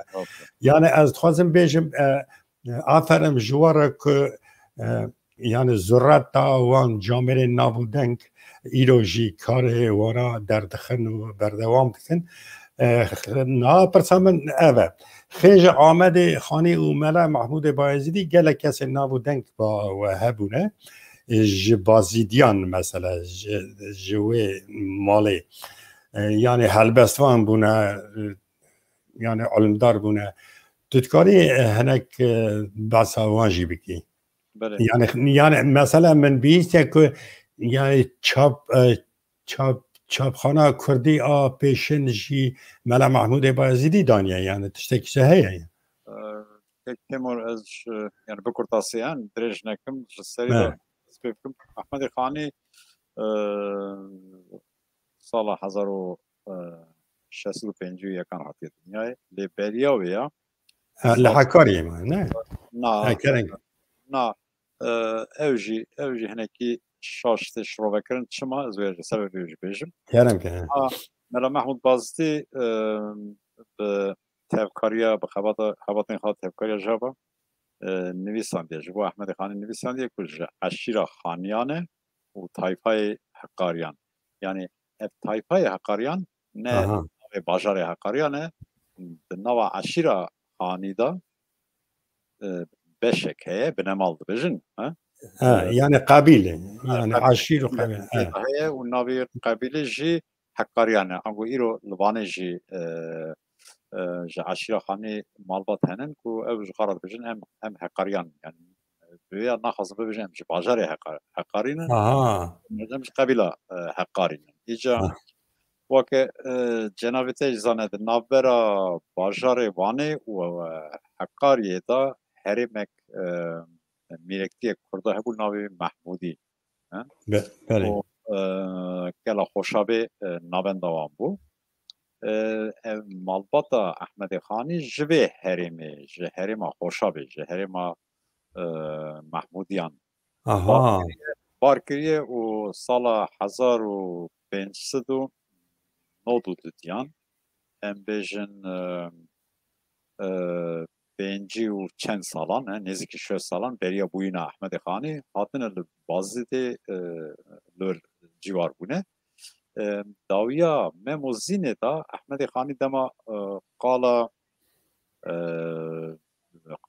Yanî ez dixwazim bêjim, e, e, aferin ji we re ku, e, yanî zureta wan camêrên nav û deng îro jî karê wana derdixin û berdewam dikin. E, niha pirsa min ev e. Xêj Amedê Xanî û Mela Mehmûdê Bayezîdî gelek kesên nav û deng ba we hebûne. E, ji Bazîdiyan mesela, ji, ji wê malê. E, yanî helbestvan bûne, e, yanî ilimdar bûne. Tu dikarî, e, hinek, e, behsa wan jî bikî? Belê. Yanî, yanî mesela min bihîstiye ku yanî çap, e, çap, çapxana kurdî a pêşin jî Mela Mehmûdê Bayezîdî daniye, yanî tiştekî se heye. E, Kek Têmur, ez ji, yanî bi kurtasî, yan dirêj nekim, ji serî de ez pê bikim. Ehmedê Xanî, e, sala hezar û şeş sed û pêncî û yekan hatiye dinyayê. Lê beriya wê ya, Ha, li Hekariyê me, ne? Na, Hekarê. Na, e, ew jî, ew jî hinekî şaş tê şirovekirin. Çima? Ez wê ji sebebê jî bêjim. Kerem ke. Ha, Mela Mehmûd Bazîdî, e, bi tevkariya, bi xebata, xebatên xwe tevkariya ji heva, e, nivîsandiye. Ji bo Ehmedê Xanî nivîsandiye ku ji eşîra Xaniyan e û tayfayê Heqariyan. Yanî ev tayfayê Heqariyan ne Aha. navê bajarê Heqariyan e, di nava eşîra Xanî de, e, beşek heye, binemal dibêjin, he? Ha, E, yanî qabîle, ha, yanî qabîle. Eşîr û qabîle, ha. Heye û navê qabîle jî Heqariyan e. Ango îro li Vanê jî, e, e, ji eşîra Xanî malbat henin ku ew ji xwe re dibêjin em, em Heqariyan in. Yanî, e, bi vê ya naxwazin bibêjin em ji bajarê Heqa-, Heqarî ne. Aha. Em ji qebîla, e, Heqarî ne. Îca Ha. weke, e, cenabê te jî zane di navbera bajarê Vanê û, e, Heqariyê de herêmek, e, mîrektiyek Kurda hebû navê Mehmûdî. He? Be-, belê. Û, e, gela Xoşabê, e, navenda wan bû. E, ev malbata Ehmedê Xanî ji vê herêmê, ji herêma Xoşabê, ji herêma, e, Mehmûdiyan Aha. bar kiriye, bar kiriye û sala hezar û pênc sed û nod û du diyan, em bêjin, e, e, pêncî û çend salan, e, nêzîkî şeş salan beriya bûyîna Ehmedê Xanî hatine li Bazîdê, e, li wir cîwar bûne. E, dawiya Mem û Zînê de Ehmedê Xanî dema, e, qala, e,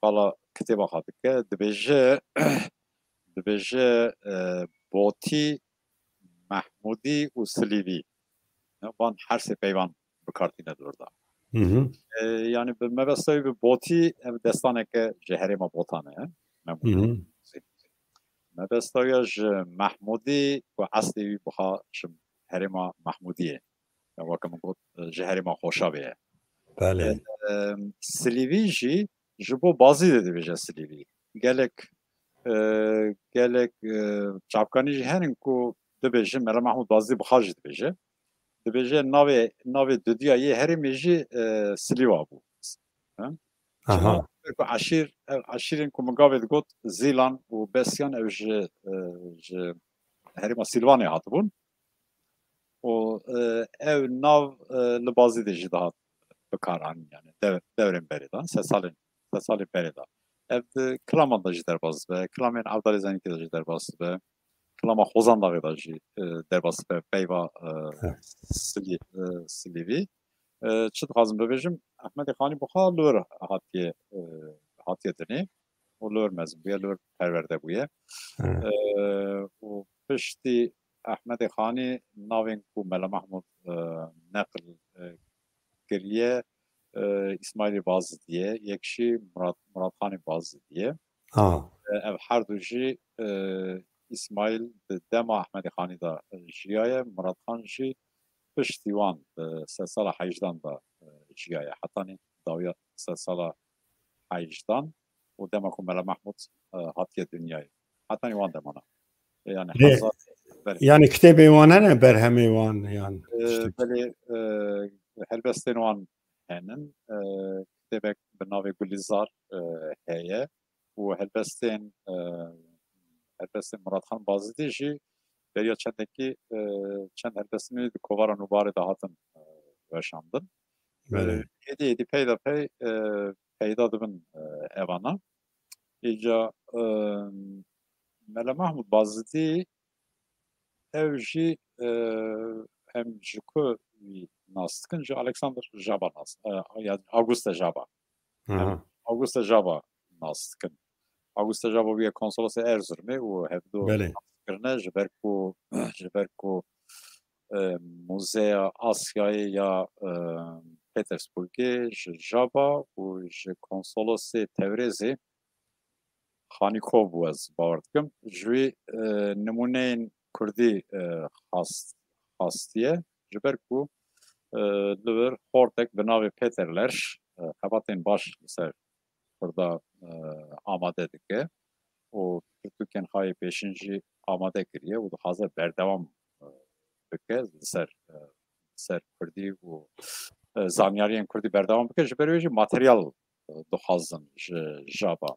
qala kitêba xwe dike, dibêje, dibêje, e, Botî, Mehmûdî û Silîvî. Van her sê peyvan bi kar tîne di wir de. Hı hı. E, yanî bi mebesta wî bi Botî, ev destaneke ji herêma Botan e, Mehmûdî. Hı hı. Mebesta wî ya ji Mehmûdî ku eslê wî biha ji herêma Mehmûdiyê. Ya weke min got, e, ji herêma Xoşabê ye. Belê. E, e, Silîvî jî ji bo Bazîdê dibêje Silîvî. Gelek, e, gelek, e, çavkanî jî henin ku dibêjin, Mela Mehmûd Bazîdî bi xwe jî dibêje. Dibêje navê, navê dudiya yê herêmê jî, e, Silîwa bû. He? Aha. Çima? Ku eşîr, ev eşîrên ku min gavê digot Zîlan û Besyan, ew ji, e, ji herêma Sîlvanê hatibûn. Û, e, ev nav, e, li Bazîdê jî dihat bikaranîn, yani dev-, devrên berê de, sed salên, sed salên berê de. Ev di kilaman de jî derbas dibe, kilamên Evdalê Zenikê de jî derbas dibe, kilama Xozan Daxê de jî, e, derbas dibe, peyva, e, Evet. silî, e, silîvî. E, çi dixwazim bibêjim, Ehmedê Xanî bi xwe li wir hatiye, e, hatiye dinê û li wir mezin bûye, li wir perwerde bûye. Evet. E, û piştî Ehmedê Xanî navên ku Mela Mahmûd, e, neqil, e, kiriye, e, Îsmaîlê Bazidî ye, yek jî Murat, Muratxanê Bazidî ye. Ha. E, ev her du jî, e, Îsmaîl di dema Ehmedê Xanî de, e, jiyaye, Muratxan jî piştî wan, e, sedsala heyştan de, e, jiyaye. Hetanî dawiya sedsala heyştan û dema ku Mela Mahmûd, e, hatiye dinyayê. Hetanî wan demana. E, yani Lê, hezar, belê. Yani kitêbê wan hene, berhemê wan, yani E, işte. belê, e, helbestên wan henin. E, kitêbek bi navê Gulîzar, e, heye û helbestên, e, helbestên Muratxan Bazidî jî beriya çendekî, e, çend helbestên wî di kovara Nûbarê de hatin, e, weşandin. E, Belê. êdî, êdî peyda pey, e, peyda dibin, e, evana. Îca, e, Mela Mahmûd Bazidî ew jî, e, em ji ku wî nas dikin, ji Alexander Jaba nas, e, ya Auguste Jaba. Em Aha. Auguste Jaba nas dikin. Auguste Jaba bûye konsolosê Erzurumê û hevdu Belê. nas kirine ji ber ku, ji ber ku, e, Muzeya Asyayê ya, e, Petersburgê ji Jaba û ji konsolosê Tewrêzê Xanîkov bû, ez bawer dikim. Ji wî, e, nimûneyên kurdî, e, xast-, xastiye, ji ber ku, e, li vir xortek bi navê Peter Lerş, e, xebatên baş li ser kurda, e, amade dike û pirtûkên xwe yê pêşîn jî amade kiriye û dixwaze berdewam, e, bike li ser, e, ser kurdî û, e, zanyariyên kurdî berdewam bike. Ji ber wê jî materyal, e, dixwazin ji Jaba.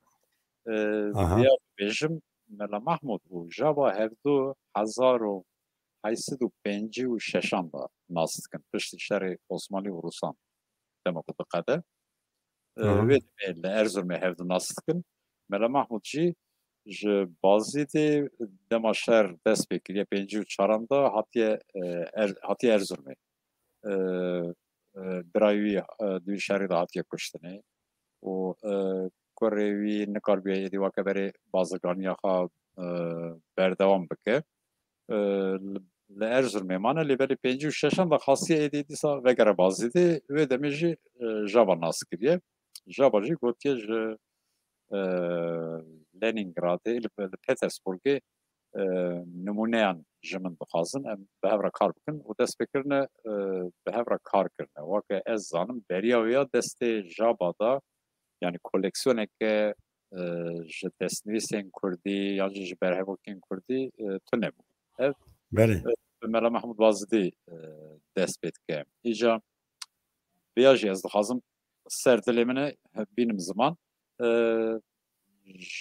E, Aha. Vêya bêjim, Mela Mahmûd û Jaba hevdu hezar û heyt sed û pêncî û şeşan de nas dikin. Piştî şerê Osmanlî û Rûsan dema ku diqede. E, Aha. Wê demê li Erzurumê hevdu nas dikin. Mela Mahmûd jî ji Bazîdê dema şer dest pê kiriye, pêncî û çaran de hatiye, e, Er-, hatiye Erzurumê. E, e, birayê wî, e, di wî şerî de hatiye kuştinê û, e, kurê wî nikaribiye êdî weke berê bazirganiya xwe, e, berdewam bike. E, li, li Erzurumê mane, lê belê pêncî û şeşan de xastiye êdî dîsa vegere Bazîdê, wê demê jî, e, Jaba nas kiriye. Jaba jî gotiye ji, e, Lenîngradê, li, li Petersburgê, e, nimûneyan ji min dixwazin, em bi hev re kar bikin û dest pê kirine, e, bi hev re kar kirine. Weke ez zanim, beriya wê ya destê Jaba de, yani koleksiyoneke, e, ji destnivîsên kurdî yan jî ji berhevokên kurdî, e, tune bû. Ev, Belê. e, bi Mela Mahmûd Bazidî, e, dest pê dike. Îca vêya jî ez dixwazim ser dilê min e, bînim ziman. E,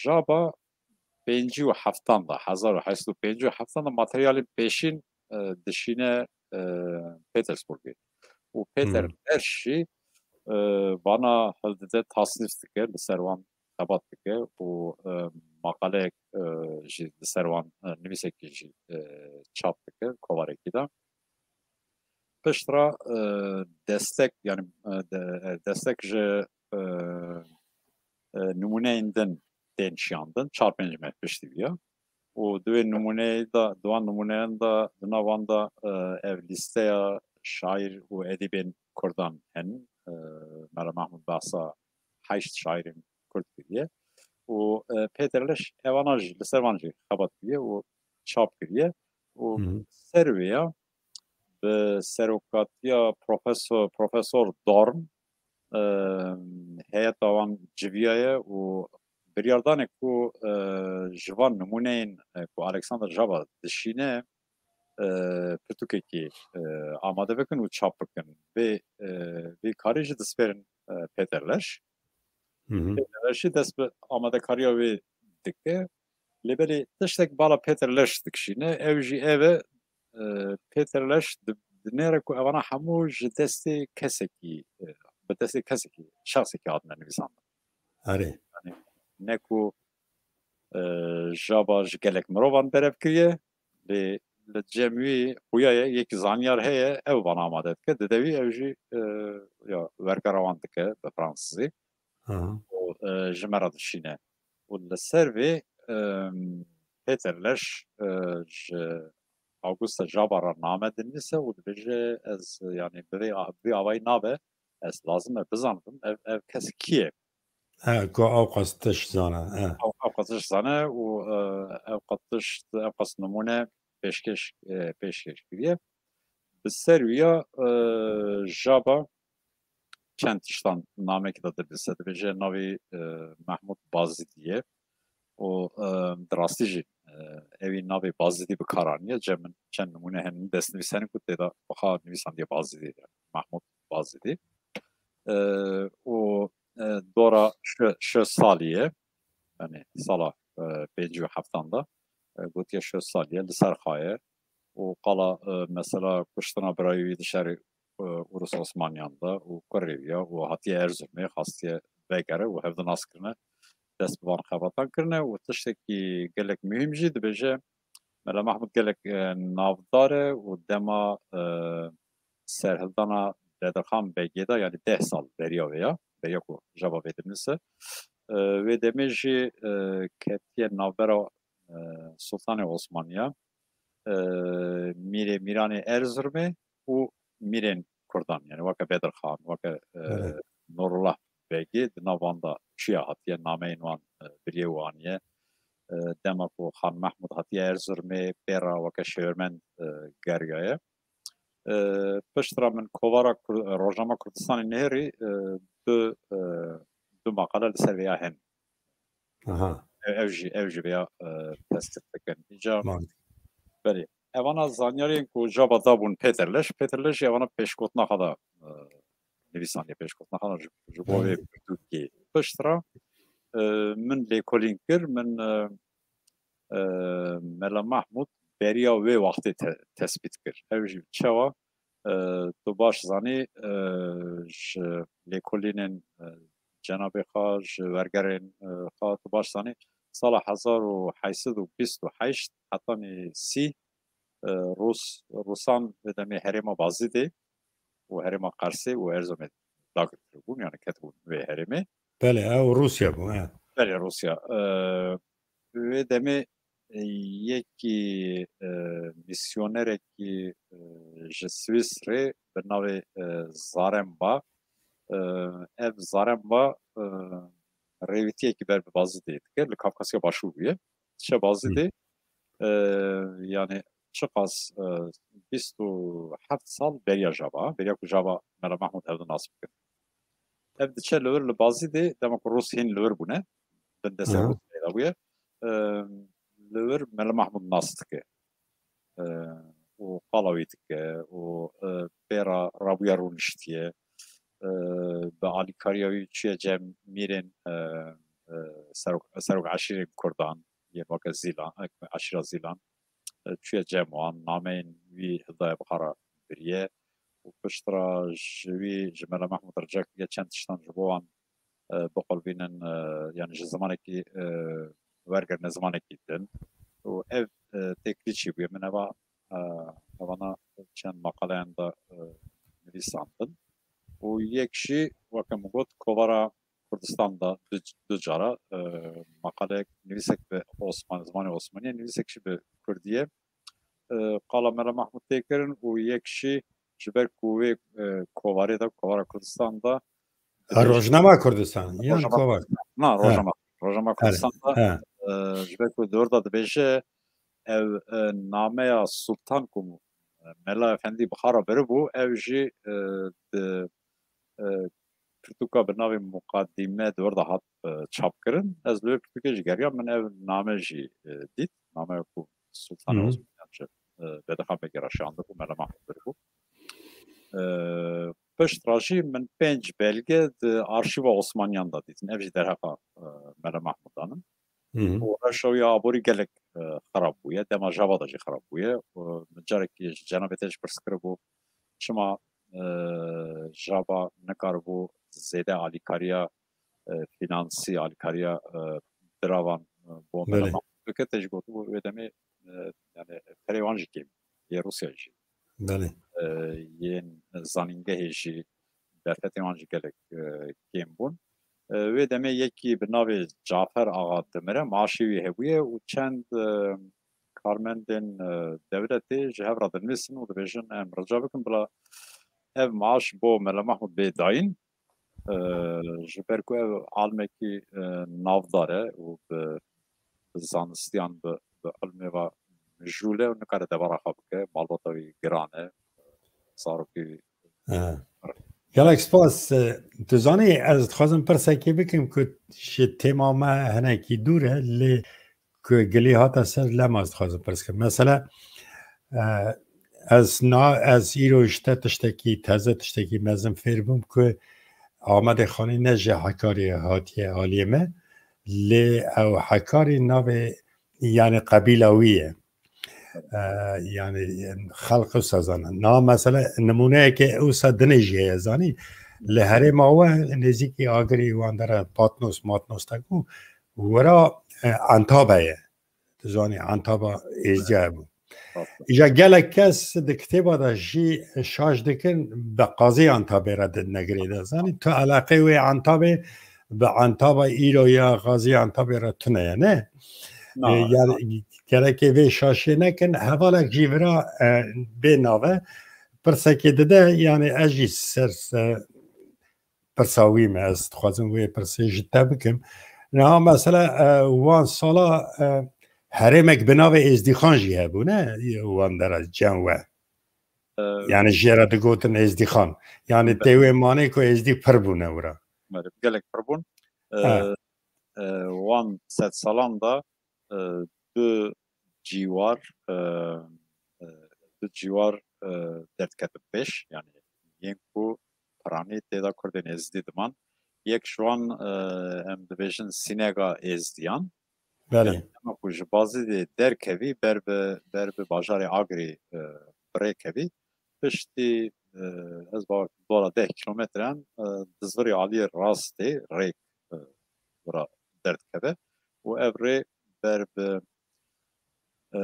Jaba pêncî û heftan de, hezar û heyt sed û pêncî û heftan de materyalên pêşîn, e, dişîne, e, Petersburgê. Û Peter Hmm. Lerş jî, e, vana hildide, tasnîf dike, li ser wan xebat dike û, e, maqaleyek, e, jî li ser wan, e, nivîsekî jî, e, çap dike kovarekî de. Pişt re, e, destek, yani, e, de-, destek ji, e, e, nimûneyên din tên şiyandin, çar pênc meh piştî viya. Û di wê nimûneyê de, di wan nimûneyan de, di nav wan de, e, ev lîsteya şaîr û edîbên kurdan hene. E, Mela Mahmûd behsa heşt şaîrên kurd kiriye. Û, e, Peter Leş evana jî, li ser van jî xebat kiriye û çap kiriye. Û Hı hı. ser wê ya, bi serokatiya Profesor, Profesor Dorn, e, heyeta wan civiyaye û biryardanê ku, e, ji van nimûneyên, e, ku Alexander Jaba dişîne, e, pirtûkekî, e, amade bikin û çap bikin. Vê, e, vê karî jî dispêrin, e, Peter Leş. Hı hı. Peter Leş jî dest bi amadekariya wê dike. Lê belê tiştek bala Peter Leş dikişîne, ew jî ev e, e, Peter Leş di-, dinêre ku evana hemû ji destê kesekî, e, bi destê kesekî, şexsekî hatine nivîsandin. Erê. Yani, ne ku e, jaba ji gelek mirovan berev kiriye, lê li cem wî xuya ye, yek zanyar heye, ew vana amade dike, dide wî ew jî e, ya wergera wan dike bi fransizî. Aha. Û e, ji me re dişîne. Û li ser vê e, Peter Leş e, ji Augusta Jaba re name dinivîse û dibêje, ez, yanî, bi vê, bi vê avayî nabe, ez lazim e bizanibim ev, ev kes kî ye. He, ku ew qas tişt zane. He. Ew, ew qas tişt zane û e, ew qas tişt, ew qas nimûne pêşkêş, e, pêşkêş kiriye. Bi ser wî ya e, Jaba çend tiştan namekî de dibise, dibêje navê e, Mehmûd Bazidî ye û e, di rastî jî e, ewî navê Bazidî bi kar aniye. Cem min çend nimûne hene destnivîs hene ku tê de wiha nivîsandiye Bazidî, yani Mehmûd Bazidî. E, û e, dora şeş salî ye, yani sala e, pêncî û heftan de e, gotiye şeş salî ye, li ser xwe ye û qala e, mesela kuştina birayê wî di şerê e, Urus Osmaniyan de û kurê wî ya û hatiye Erzurumê, xastiye vegere û hevdu nas kirine, dest bi van xebatan kirine û tiştekî gelek muhîm jî dibêje, Mela Mehmûd gelek e, navdar e û dema e, serhildana Bedirxan Begê de, yanî deh sal beriya vê ya, beriya ku Jaba vê dinivîse, e, wê demê jî e, ketiye navbera e, Sultanê Osmaniya, e, mîrê mîranê Erzurumê û mîrên Kurdan, yani weke Bedirxan, weke e, Evet. Nurullah Begê di nav wan de çiya hatiye, nameyên wan e, biriyê û aniye. E, dema ku Xan Mehmûd hatiye Erzurumê, pê re weke şêwirmend e, geriyaye. E, pişt re min kovara Kur- Rojnama Kurdistanê nihêrî e, du e, du maqale li ser vê ya hene. Aha. Ev, ev jî ev jî vêya e, tespît dikin. Îca Mantıklı. Belê. Evana zanyariyên ku Jaba dabûn Peter Leş, Peter Leş jî evana pêşgotina xwe da e, nivîsandiye, pêşgotina xwe da ji, ji bo vê Evet. pirtûkê. Pişt re e, min lêkolîn kir, min e, e, Mela Mahmûd beriya wê wextê te, tespît kir. Ew jî çawa e, tu baş zanî e, ji lêkolînên e, cenabê xwe, ji wergerên e, xwe tu baş zanî, sala hezar û heşt sed û bîst û heşt hetanî sî e, Rûs, Rûsan vê demê herêma Bazîdê û herêma Qersê û Erzomê dagirtibûn, yani ketibûn vê herêmê. Belê, ew Rûsya bû, he. Belê, Rûsya. E, wê demê e, yekî e, misyonerekî e, ji Swîsrê bi navê e, Zaremba. E, ev Zaremba e, rêwîtiyekî ber bi Bazîdê dike, li Kafkasya Başûr bûye. Diçe Bazîdê e, yani çiqas e, bîst û heft sal beriya Jaba, beriya ku Jaba Mela Mahmûd hevdu nas bikin. Ev diçe li wir li Bazîdê, dema ku Rûs hîn li wir bûne, bindestê Aha. Rûs peyda bûye, e, li wir Mela Mahmûd nas dike. E, û qala wî dike û e, pê re rabûye rûniştiye. E, bi alîkariya wî çûye cem mîrên e, e, serok, serok eşîrên Kurdan, yên weke Zîlan, eşîra Zîlan. E, çûye cem wan, nameyên wî hildaye bi xwe re biriye û pişt re ji wî, ji Mela Mahmûd rica kiriye çend tiştan ji bo wan e, biqulbînin, e, yani ji zimanekî e, wergerine zimanekî din. Û ev e, têkilî çî bûye. Min eva, e, evana çend maqaleyan de e, nivîsandin. Û yek jî, weke min got, kovara Kurdistan de du, du cara e, maqaleyek, nivîsek bi Osman, zimanê Osmanî ye, nivîsek jî bi Kurdî ye. E, qala Mela Mahmûd tê kirin û yek jî ji ber ku wê e, kovarê de, kovara Kurdistan de Ha, Rojnama Kurdistan, yan Rojnama kovar. Na, He. Rojnama, Rojnama He, Kurdistan de he. e, ji ber ku di wir de dibêje ev e, nameya Sultan ku e, Mela Efendî bi xwe re biribû, ew jî e, di e, pirtûka bi navê Muqadîme di wir de hat e, çapkirin. Ez li wê pirtûkê jî geriyam, min ev name jî e, dît. Nameya ku Sultanê Hı hı. Osmaniyan ji e, Bedirxan Begê re şandibû, Mela Mahmûd biribû. E, pişt re jî min pênc belge di arşîva Osmaniyan de dîtin. Ev jî derheqa e, Mela Mahmûdan in. Hı hı. Û rewşa wî ya aborî gelek e, xerab bûye. Dema Java de jî xerab bûye. Û min carekî ji cenabê te jî pirs kiribû, çima e, Java nikaribû zêde alîkariya e, fînansî, alîkariya e, diravan e, bo Belê. Meleman bike, te jî gotibû wê demê e, yani perê wan jî kêm, yê Rûsya jî. Belê. E, yên zanîngehê jî derfetên wan jî gelek e, kêm bûn. E, wê demê yekî bi navê Cafer Axa dimire, maaşê wî hebûye û çend e, karmendên e, dewletê ji hev re dinivîsin û dibêjin, em rica bikin bila ev maaş bo Mela Mahmûd bê dayîn, e, ji ber ku ev alimekî e, navdar e û bi, bi zanistiyan, bi, bi ilmê ve mijûl e û nikare debara xwe bike, malbata wî giran e, zarokê wî. He. Gelek spas. E, tu zanî, ez dixwazim pirsekê bikim ku ji tema me hinekî dûr e, lê ku gilî hate ser, lema ez dixwazim pirs kim. Mesela, e, ez na, ez îro ji te tiştekî, teze tiştekî mezin fêr bûm ku Amedê Xanî ne ji Hekarê hatiye aliyê me, lê ew Hekarî navê, yani qebîla wî ye. E, yani xelq wisa zane. Na mesela nimûneyeke wisa dinê jî heye, zanî. Li herêma we nêzîkî Agirî, wan dere Patnos, Matnos te ku wira e, Antabe ye. Tu zanî Antaba Êzdiya hebû. Îja gelek kes di kitêba de jî şaş dikin, bi qazî Antabê re didine girê de. Zanî tu eleqê wê Antabê bi Antaba îro ya qazî Antabê re tune ye, ne? Na, E, yani gerekê vê şaşiyê nekin. Hevalek jî vira e, bê nave pirsekê dide, yani ez jî ser e, pirsa wî me, ez dixwazim wê pirsê ji te bikim. Niha mesela e, wan sala e, herêmek bi navê Êzdîxan jî hebû, ne? Wan dera cem we. E, Yani jê re digotin Êzdîxan. Yani Be- tê wê manê ku Êzdî pir bûne wira. Belê, gelek pir bûn. E, Ha. e, wan sedsalan de e, du cîwar, e, e, du cîwar e, derdiketin pêş, yani yên ku piranî tê de Kurdên Êzdî diman. Yek ji wan e, em dibêjin Sînega Êzdiyan. Belê. Yani dema ku ji Bazîdê derkevî ber bi, ber bi bajarê Agirî e, bi rê kevî. Piştî e, ez bawer dora deh kilometreyan e, dizvirî aliyê rastê rêk e, wira derdikeve û ev rê ber bi e,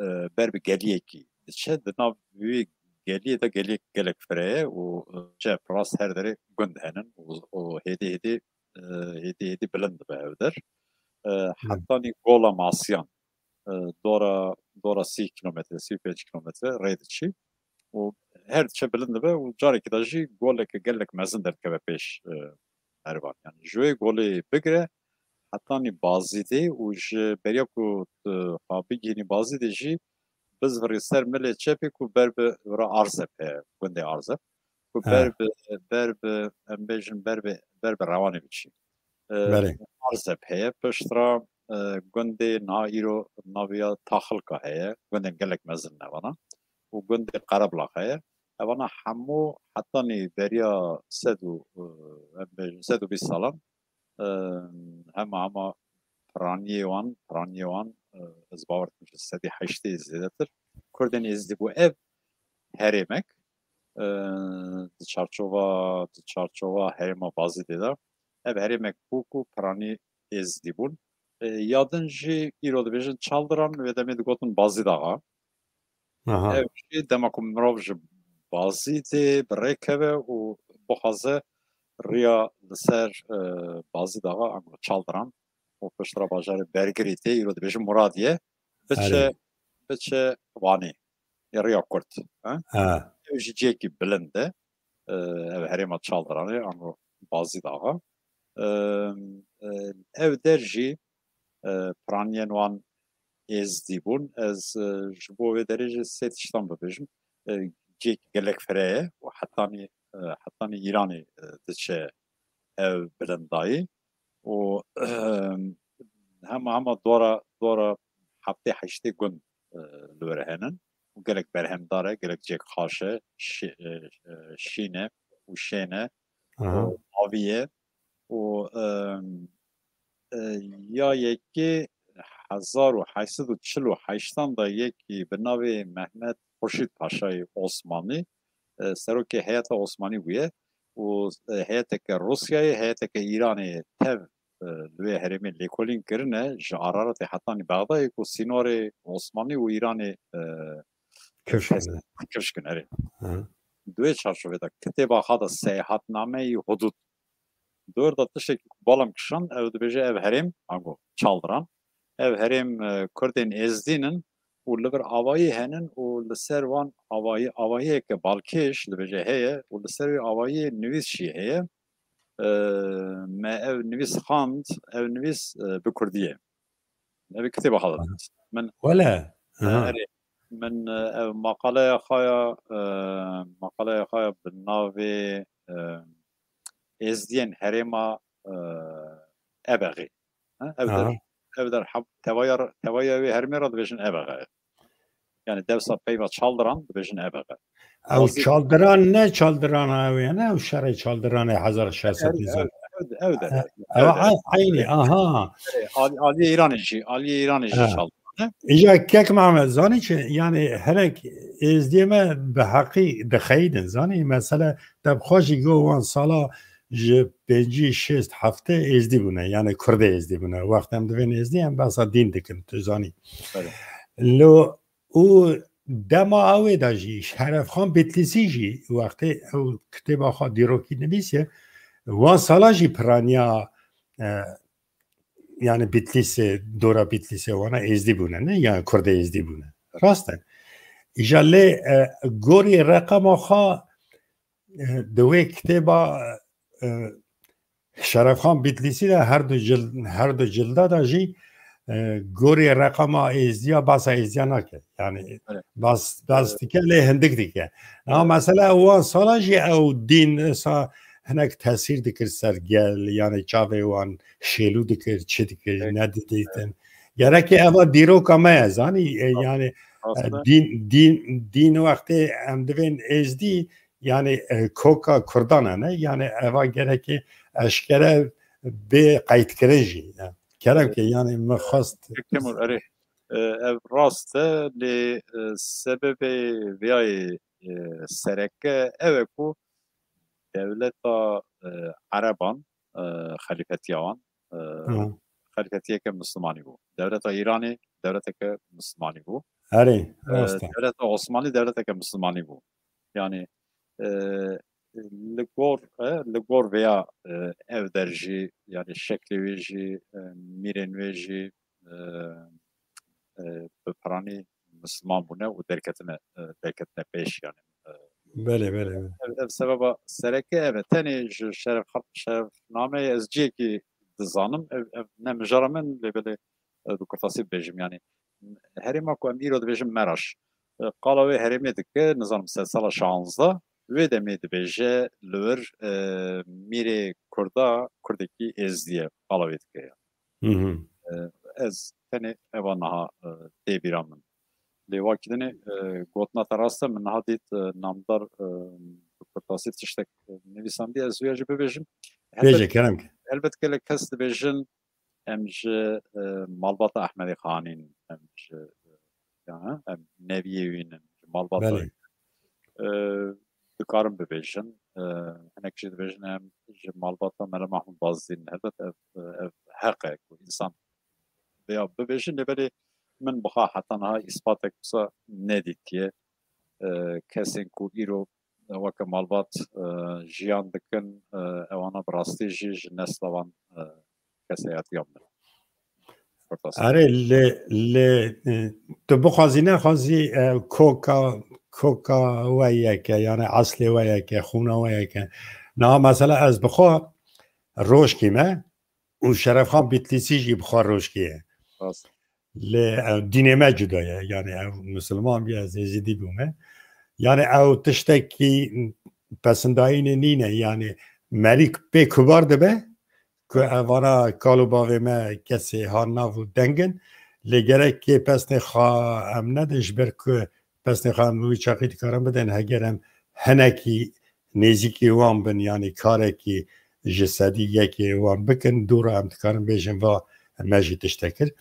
e, ber bi geliyekî diçe. Di nav wî geliyê de geliyek gelek fireh e û e, çep rast her derê gund henin û, û hêdî hêdî e, hêdî hêdî bilind dibe ev der. E, Hı. Hetanî Gola Masiyan e, dora, dora sî kilometre, sî û pênc kilometre rê diçî û her diçe bilind dibe û carekî de jî goleke gelek mezin derdikeve pêş e, mervan. Yani ji wê golê bigire hetanî Bazîdê û ji beriya ku tu xwe bigihînî Bazîdê jî bizvirî ser milê çepê ku ber bi wira Arzep heye, gundê Arzep. Ku He. ber bi, ber bi, em bêjin ber bi, ber bi Rewanê biçî. E, Belê. Arzep heye, piştre e, gundê niha îro naviya Taxilka heye, gundên gelek mezin ne vana. Û gundê Qereblax heye. Evana hemû hetanî beriya sed û, e, em bêjin sed û bîst salan e, hema hema piraniyê wan, piraniyê wan e, ez bawer dikim ji sedî heştê zêdetir Kurdên Êzidî bû. Ev herêmek e, di çarçova, di çarçova herêma Bazîdê de ev herêmek bû ku piranî Êzidî bûn. E, ya din jî îro dibêjin Çaldiran, wê demê digotin Bazîd Axa. Aha. Ev jî dema ku mirov ji Bazîdê bi rê keve û bixwaze riya li ser e, Bazîd Axa, ango Çaldiran û piştre bajarê Bergirî tê, îro dibêjin Muradiye, biçe, Erê. biçe Wanê. Ê riya kurt. Ha? Ha. Ew jî cihekî bilind e. E, ev herêma Çaldiranê, ango Bazîd Axa. E, e, ev der jî e, piraniyên wan êzdî bûn. Ez e, ji bo vê derê jî sê tiştan bibêjim. E, cihekî gelek fireh e û hetanî, e, hetanî Îranê e, diçe ev bilindayî. Û e, hema hema dora, dora heftê heştê gund e, li wir henin. Û gelek berhemdar e, gelek cihek xaş e, şî-, e, e, şîn e û şên e Aha. û avî ye. Û e, e, ya yekê hezar û heşt sed û çil û heştan de yekî bi navê Mehmet Xurşîd Paşayê Osmanlî e, serokê heyeta Osmanî bûye û e, heyeteke Rûsyayê, heyeteke Îranê tev e, li wê herêmê lêkolîn kirine, ji Araratê hetanî Bexdayê ku sînorê Osmanlî û Îranê, e, Kifş kirine. Kifş kirine, erê. Hı. Di wê çarçovê de kitêba xwe de Seyahatnameyî Hudud. Di wir de tiştekî ku balam kişand, ew dibêje ev herêm, ango Çaldiran, ev herêm, e, Kurdên Êzdîn in û li vir avayî henin û li ser wan avayî, avayiyeke balkêş dibêje heye û li ser wê avayiyê nivîs jî heye. E, me ev nivîs xwend, ev nivîs, e, bi kurdî ye. Ev kitêba xwe de dibîst. Min Wele. Aha. Erê, min, e, ev maqaleya xwe ya, e, maqaleya xwe ya bi navê, e, Êzdiyên Herêma, e, Ebexê. Ha, ev der, Aha. ev der heb-, tevaya, tevaya wê hermê re dibêjin Ebexe. Yani dewsa peyva Çaldiran dibêjin Ebexe. Ew Wazî- Çaldiran ne Çaldirana ew ye, ne ew şerê Çaldiranê hezar şeş sed Ev, nizam. ev, ev, ev der. Ew Ev der. a- eynî, aha. Alî, Aliyê Îranê jî, Aliyê Îranê jî Ha. Çaldiran. Îja kek Mehmet, zanî çi? Yani hinek êzdiyê me bi heqî dixeyidin. Zanî mesela te bi xwe jî got wan sala ji pêncî, şêst, heftê êzdî bûne. Yani kurdê êzdî bûne. Wext em divên êzdî em behsa dîn dikin, tu zanî. Belê. Lo û dema ew ê de jî Şerefxan Bitlîsî jî wextê ew kitêba xwe dîrokî nivîsiye, wan sala jî piraniya, e, yani Bitlîsê, dora Bitlîsê wana êzdî bûne, ne? Yani kurdê êzdî bûne. Rast e. Îja lê, e, gorî reqema xwe, e, di wê kitêba, e, Şerefxan Bitlîsî de her du cil-, her du cilda de jî, e, gorî reqema êzdiya, basa êzdiya nake. Yani Evet. bas, bas dike lê hindik dike. Ama mesela wan sala jî ew dîn sa hinek tesîr dikir ser gel, yani çavê wan şêlû dikir, çi dikir, Evet. ne didîtin. Gerek eva dîroka me ye, zanî, e, yani, e, Aslında dîn, dîn, dîn wextê em divên êzdî, yani, e, koka Kurdan e, ne? Yani eva gerek eşkere bê qeydkirin jî. Yani, kerem ki, yani, min xwest. Kemur, erê, e, ev rast e, lê, e, sebebê viyayê, e, sereke ew e ku dewleta, e, Ereban, e, xelîfetiya wan, e, Hı. xelîfetiyeke Mislimanî bû. Dewleta Îranê dewleteke Mislimanî bû. Erê, E, rast e. Dewleta Osmanlî dewleteke Mislimanî bû. Yani, e, li gor, e, li gor veya, e, ev der jî, yani şeklê wê jî, e, mîrên wê jî, e, e, bi piranî Misliman bûne û derketine, e, derketine pêş yani. E, Belê, belê, belê. ev, ev sebeba sereke ev e. Tenê ji şeref, şerefnameyê ez cihekî dizanim. Ev, ev ne mijara min, lê belê, e, bi kurtasî bibêjim yani. Herêma ku em îro dibêjin Meraş. E, qala wê herêmê dike, nizanim sedsala şanzdeh. Wê demê dibêje li wir, e, mîrê Kurda, Kurdekî êzdiye. Qala wê dike ya. Hı hı. E, ez tenê eva niha, e, tê bîra min. Lê wakî dinê, e, gotina te rast e, min niha dît, e, namdar, e, bi kurtasî tiştek, e, nivîsandiye, ez wê jî bibêjim. Bêje, kerem ki. Helbet gelek kes dibêjin, em ji, e, malbata Ehmedê Xanîn, em ji, e, ya, em neviyê wî nin, ji malbata Belê. wî. E, dikarim bibêjin, e, hinek jî dibêjin em ji malbata Mele Mahmûd Bazdîn. Helbet ev, ev heq e ku însan vêya bibêjin, lê belê min bixa heta niha îspatek wisa nedîtiye. E, kesên ku îro weke malbat, e, jiyan dikin, e, ewana bi rastî jî ji nesla wan, e, kesayetiyan bin. Kurtasî. Erê, lê, lê, e, tu bixwazî nexwazî, e, koka, koka we yek e, yani eslê we yek e, xûna we yek e. Niha mesela ez bi xwe Rojkî me û Şerefxan Bitlîsî jî bi xwe Rojkî ye. Rast. Lê, e, dînê me cuda ye. Yani ew Misilman bî, ez Êzidî bûme. Yani ew tiştekî pesindayînê nîne. Yani merî pê kubar dibe ku evana kal û bavê me kesê han nav û deng in. Lê gerek kê pesnê xwe em nedin, ji ber ku pesnê xwe em wî çaxî dikarin bidin, heger em hinekî nêzîkî wan bin, yani karekî ji sedî yekê wan bikin, dû re em dikarin bêjin va me jî tiştek kir.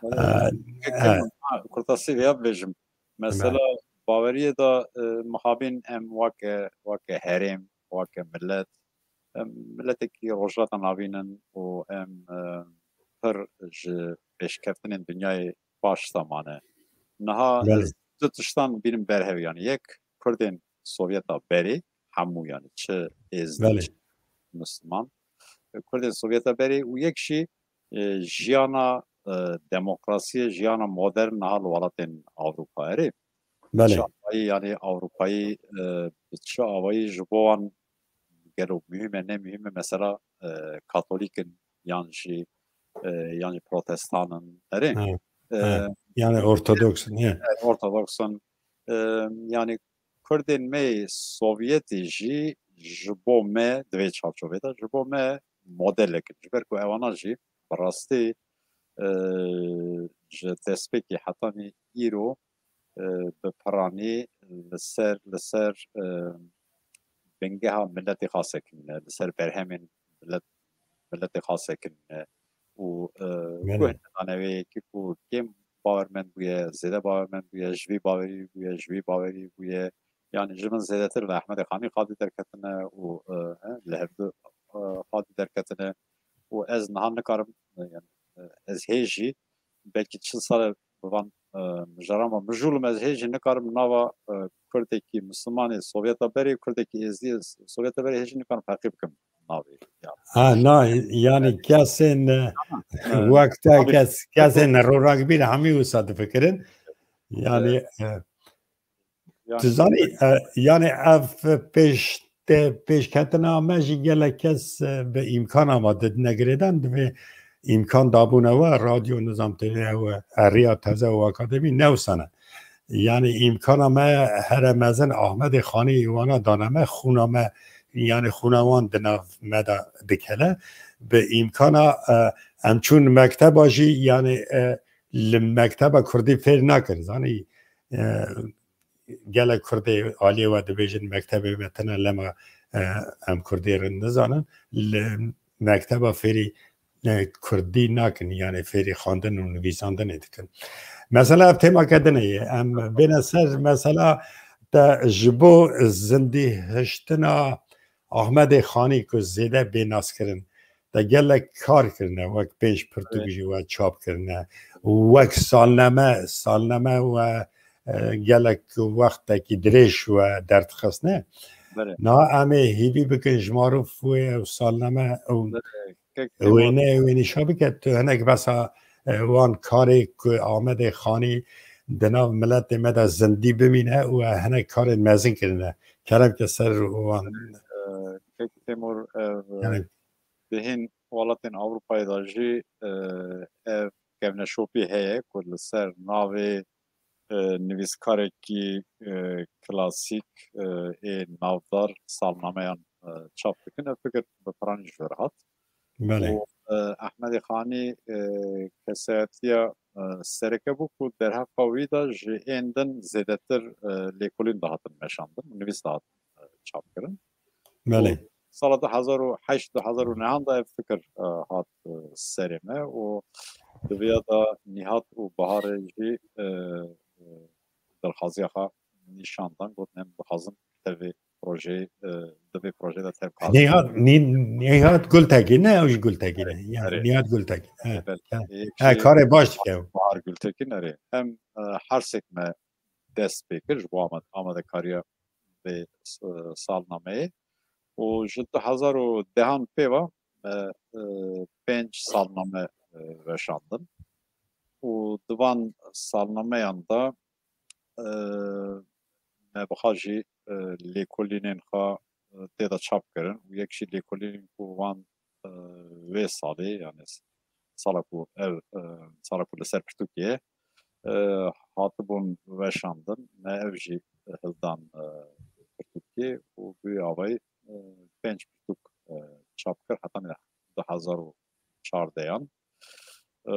Wala, Ee, Kemal, ha, kurtasî vêya bibêjim. Mesela baweriyê de, e, mixabin em weke, weke herêm, weke millet, Em miletekî Rojhilata Navîn in û em, e, pir ji pêşkeftinên dinyayê paş de mane. Niha Belê. ez du tiştan bînim berhev, yanî yek Kurdên Sovyeta berê hemû, yanî çi êzdî, Belê. çi misliman, e, Kurdên Sovyeta berê û yek jî, e, jiyana, e, demokrasiyê, jiyana modern niha li welatên Ewropa. Erê, Belê. çi awayî, yanî Ewropayî, e, bi çi awayî ji bo wan gelo muhîm e, ne muhîm e, mesela, e, Katolîk in yan jî, e, yan jî Protestan in. Erê. Ha, E, ha. Yani Ortodoks in, he. e, Ortodoks in. E, yanî Kurdên me yê Sovyetê jî ji bo me di vê çarçovê de ji bo me modelek in. Ji ber ku ewana jî bi rastî, e, ji destpêkê hetanî îro, e, bi piranî li ser, li ser, e, bingeha miletê xwe sekinîne, li ser berhemên milet, miletê xwe sekinîne û, e, Belê. guh nedane wê yekî ku kêm bawermend bûye, zêde bawermend bûye, ji vî bawerî bûye, ji vî bawerî bûye. Yanî ji min zêdetir li Ehmedê Xanî xadî derketine û, e, e, li hevdu, e, xadî derketine û ez niha nikarim, e, yanî, e, ez hê jî belkî çil sal e bi van, e, mijara me mijûl im, ez hê jî nikarim nava, e, Kurdekî Mislimanê Sovyeta berê, Kurdekî Êzdî Sovyeta berê hê jî nikarim ferqî bikim navê. Yanî. Ha, na, yani kesên, e, Tamam. E, wek te abi, kes, kesên roragbîr hemî wisa difikirin. Yani, e, Yani, Tu zanî, e, yani ev pêş, te, pêşketina me jî gelek kes, e, bi îmkana me didine girêdan, divê îmkan dabûne we, radyo, nizam têne we, e, riya teze û akademî newsane. Yani îmkana me here mezin Ahmedê Xanî wana dane me, xûna me, yani xûna wan di nav me de dikele. Bi îmkana, e, em çûn mekteba jî, yani, e, li mekteba Kurdî fêr nakin. Zanî, e, gelek Kurdê aliyê we dibêjin, mektebê me tine lema, e, em Kurdî rind nizanin. Li mekteba fêrî, e, Kurdî nakin, yani fêrî xwendin û nivîsandinê dikin. Mesela ev têmake din e. Em bêne ser mesela te ji bo zindî hiştina Ahmedê Xanî ku zêde bê naskirin, te gelek kar kirine, wek pênc pirtûk Evet. jî we çap kirine. Wek salneme, salneme we, e, gelek wextekî dirêj we derdixistine. Belê. Niha em ê hîvî bikin ji marûf wê ew salneme ew Belê. Kek wêne, wê nîşa bike. Tu hinek besa, e, wan karê ku Amedê Xanî di nav miletê me de zindî bimîne û hinek karên mezin kirine. Kerem ke ser wan. E, Kek Têmûr, ev, Yani, di hin welatên Ewropayê de jî, e, ev kevneşopî heye ku li ser navê, e, nivîskarekî, e, klasîk, e, ê navdar salnameyan, e, çap dikin. Ev fikir bi piranî ji vir hat. Belê. Û, e, Ehmedê Xanî, e, kesayetiya, e, sereke bû ku derheqa wî de ji ên din zêdetir, e, lêkolîn dihatin meşandin û nivîs dihatin, e, çap kirin. Belê. Û sala du hezar û heşt, du hezar û nehan de ev fikir, e, hat, e, serê me û di vêya de Nîhat û Baharê jî, e, e, dilxwaziya xwe nîşan dan, got, "Em dixwazin tevê projeyê, e, di vê projeyê de tev kar." Nîhat, Nî-, Nîhat Gultekin, ne, ew jî Gultekin e. Evet, Yani, evet. Nîhat Gultekin. Evet. Evet. Yani, Yek Ha, şey, karê baş dike. Bahar Gultekin, erê. Em, e, her sek me dest pê kir ji bo amad-, amadekariya vê, e, salnameyê. Û ji du hezar û dehan pê ve me, e, pênc salname, e, veşandin. Û di van salnameyan de, e, me biha jî, e, lêkolînên xwe, e, tê de çap kirin û yek jî lêkolîn ku van, e, vê salê, yani s-, sala ku ev, e, sala ku li ser pirtûkê ye, e, hatibûn veşandin, me ev jî hildan, e, pirtûkê û bi wî avayî, e, pênc pirtûk, e, çap kir heta nî du hezar û çardeyan. E,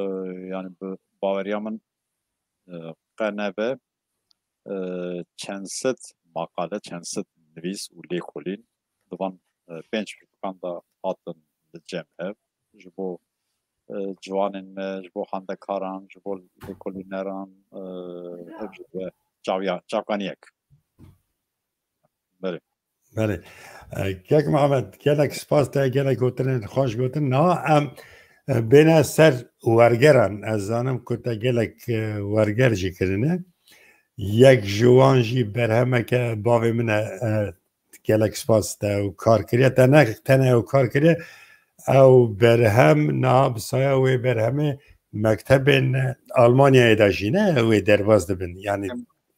yani bi baweriya min, e, qe nebe, e, çend sed maqale, çend sed nivîs û lêkolîn di van, e, pênc pirtûkan de hatin li cem hev. Ji bo, e, ciwanên me, ji bo xwendekaran, ji bo lêkolîneran, e, ev jî be çaviya-, çavkaniyek. Belê. Belê. E, Kek Mihemed, gelek spas te, gelek gotinên xweş gotin. Niha em, e, bêne ser wergeran. Ez zanim ku te gelek, e, werger jî kirine. Yek ji wan jî berhemeke bavê min e, e, gelek spas te ew kar kiriye. Te ne tenê ew kar kiriye, ew berhem niha bi saya wê berhemê mektebên Almanyayê de jî ne wê derbas dibin. Yanî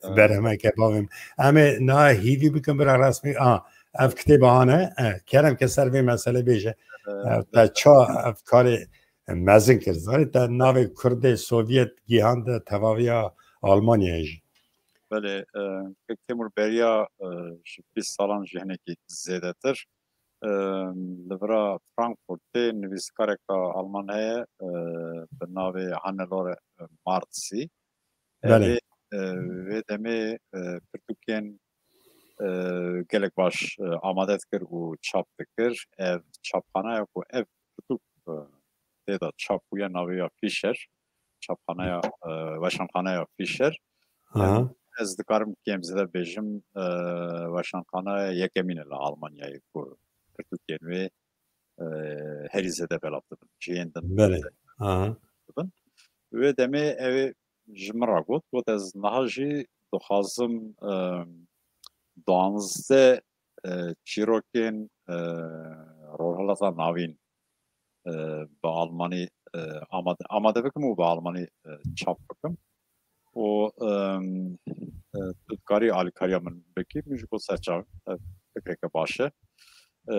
Em, e, berhemeke bavê min. Em ê niha hîvî bikin bira resmî. A, ev kitêba hane. E, kerem ke ser vê mesele bêje. E, E, te ça ev karê mezin kir? Zanî te navê Kurdê Sovyet gihande tevaviya Almanyayê jî. Belê, e, Kek Têmûr beriya, e, ji bîst salan jî hinekî zêdetir, e, li vira Frankfurtê nivîskareka Alman heye, e, bi navê Hannelore, e, Marzi. Belê. Evê, e, vê demê, e, pirtûkên, e, gelek baş, e, amade dikir û çap dikir. Ev çapxanaya ku ev pirtûk, e, tê de çap bûye navê ya Fischer. Çapxaneya, e, weşanxaneya Fischer. Aha. Em, ez dikarim kêm zêde bêjim, e, weşanxaneya yekemîn e li Almanyayê ku pirtûkên wê, e, herî zêde belav dibin. Ji yên din Belê. Aha. dibin. Wê demê ew ê ji min re got, got ez niha jî dixwazim, e, duanzdeh, e, çîrokên, e, Rojhilata Navîn, e, bi almanî, e, amade, amade bikim û bi almanî, e, çap bikim. Û, em, e, tu dikarî alîkariya min bikî, min jî got ser çav, e, fikreke baş e. E,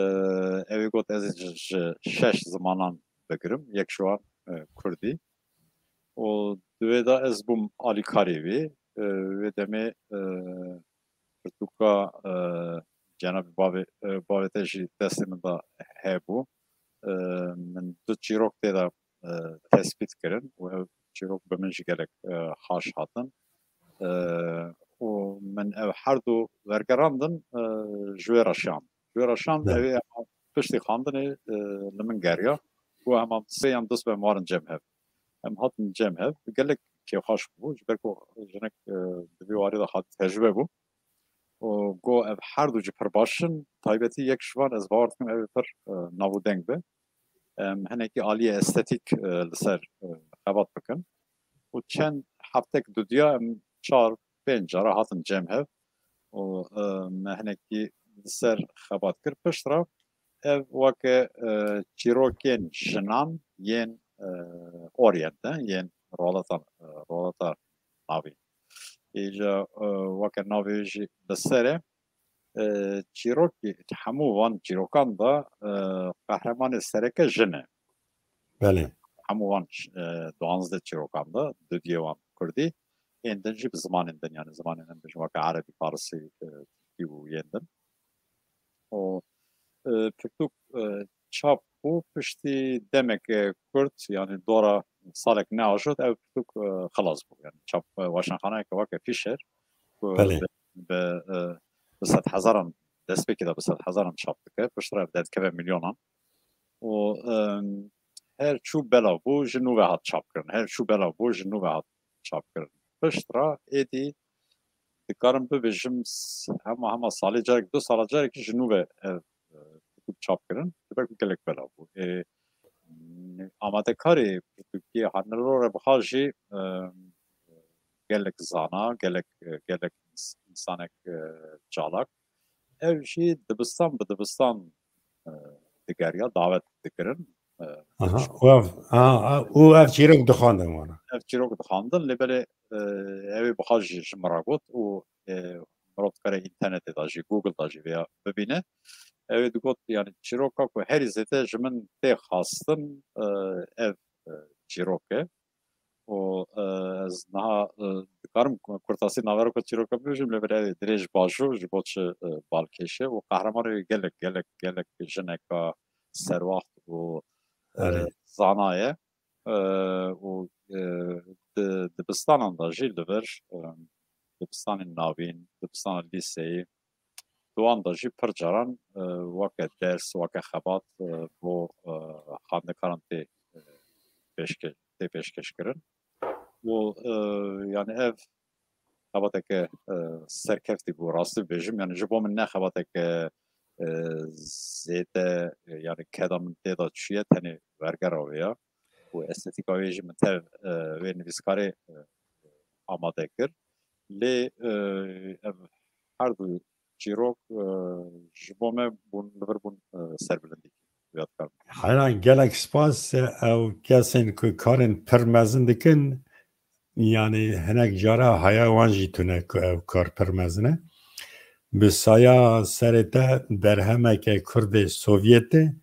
ew ê got ez ê ji, ji şeş zimanan bigirim, yek ji wan, e, kurdî. Û di wê de ez bûm alîkarê wî. E, wê demê, e, pirtûka, e, cenabê bavê, e, bavê te jî destê min de hebû. E, min du çîrok tê de, e, tespît kirin û ev çîrok bi min jî gelek, e, xaş hatin. E, û min ev her du wergerandin, e, ji wê re şand. Ji wê re şand, Evet. ew ê hema piştî xandinê, e, li min geriya. Got hema sê yan du sibe em warin cem hev. Em hatin cem hev. Gelek kêfxweş bû. Ji ber ku jinek, e, di vî warî de hat tecrube bû. Û got ev her du jî pir baş in. Taybetî yek ji van ez bawer dikim ew ê pir, e, navûdeng be. Em hinekî aliyê estetîk, e, li ser, e, xebat bikin. Û çend heftek dudiya em çar pênc cara hatin cem hev. Û, e, me hinekî li ser xebat kir. Piştre ev weke, e, çîrokên jinan yên, e, Orient e, yên Rojhilata, e, Rojhilata Navîn. Îja, e, weke navê jî li ser e. E, çîrokî, hemû van çîrokan de, e, qehremanê sereke jin e. Belê. Hemû van, e, duanzdeh çîrokan de, dudiyê wan kurdî, ên din jî bi zimanên din, yani zimanên em bêjin weke erebî, farisî, e, tirkî û yên din. Û, e, pirtûk, e, çap bû, piştî demeke kurt, yani dora salek neajot, ev pirtûk, e, xilas bû. Yani çap, e, weşanxaneyeke weke Fischer, ku Belê. bi, bi, e, bi sed hezaran, destpêkê de bi sed hezaran çap dike, piştre ev derdikeve milyonan. Û, e, her çû belav bû, ji nû ve hat çapkirin. Her çû belav bû, ji nû ve hat çapkirin. Piştre êdî dikarim bibêjim, s-, hema, hema salê carek, du sala carekî ji nû ve ev, e, pirtûk çap kirin. Ji ber ku gelek belav bû. Ê, amadekarê pirtûkê Hannelore Buxar jî, e, gelek zana, gelek, e, gelek ins-, însanek, e, çalak. Ew jî dibistan bi dibistan, e, digeriya, dawet dikirin. E, Aha, û ev, aha, aha, û ev çîrok dixwandin wana. Ev çîrok dixwandin, lê belê, e, ew ê Buxar jî ji min re got û, e, mirov dikare înternetê de jî, Google de jî vêya bibîne. Ew ê digot, yani çîroka ku herî zêde ji min tê xwestin, e, ev, e, çîrok e. Û, e, ez niha, e, dikarim ku kurtasî naveroka çîroka bibêjim, lê belê ev ê dirêj bajo ji bo çi, e, balkêş e û qehremanê wê gelek, gelek, gelek jineka serwaxt û, e, Erê. zana ye. E, û, e, di dibistanan de jî li vir, e, dibistanên navîn, dibistana lîseyî, di wan de jî pir caran, e, weke ders, weke xebat, e, bo, e, xwendekaran tê, e, pêşke-, tê pêşkêş kirin. Û, e, yani ev xebateke, e, serkeftî bû, rastî bêjim. Yani ji bo min ne xebateke e, zêde, e, yani keda min tê de çûye tenê wergera wê ya. Û estetîka wê jî min tev, e, wê nivîskarê, e, amade kir. Lê, e, ev her du çîrok, e, ji bo me bûn, li vir bûn, e, serbilindî. Heyran, gelek spas, ew kesên ku karên pir mezin dikin, yani hinek cara haya wan jî tune ku ew kar pir mezin e. Bi saya serê te berhemeke Kurdê Sovyetê,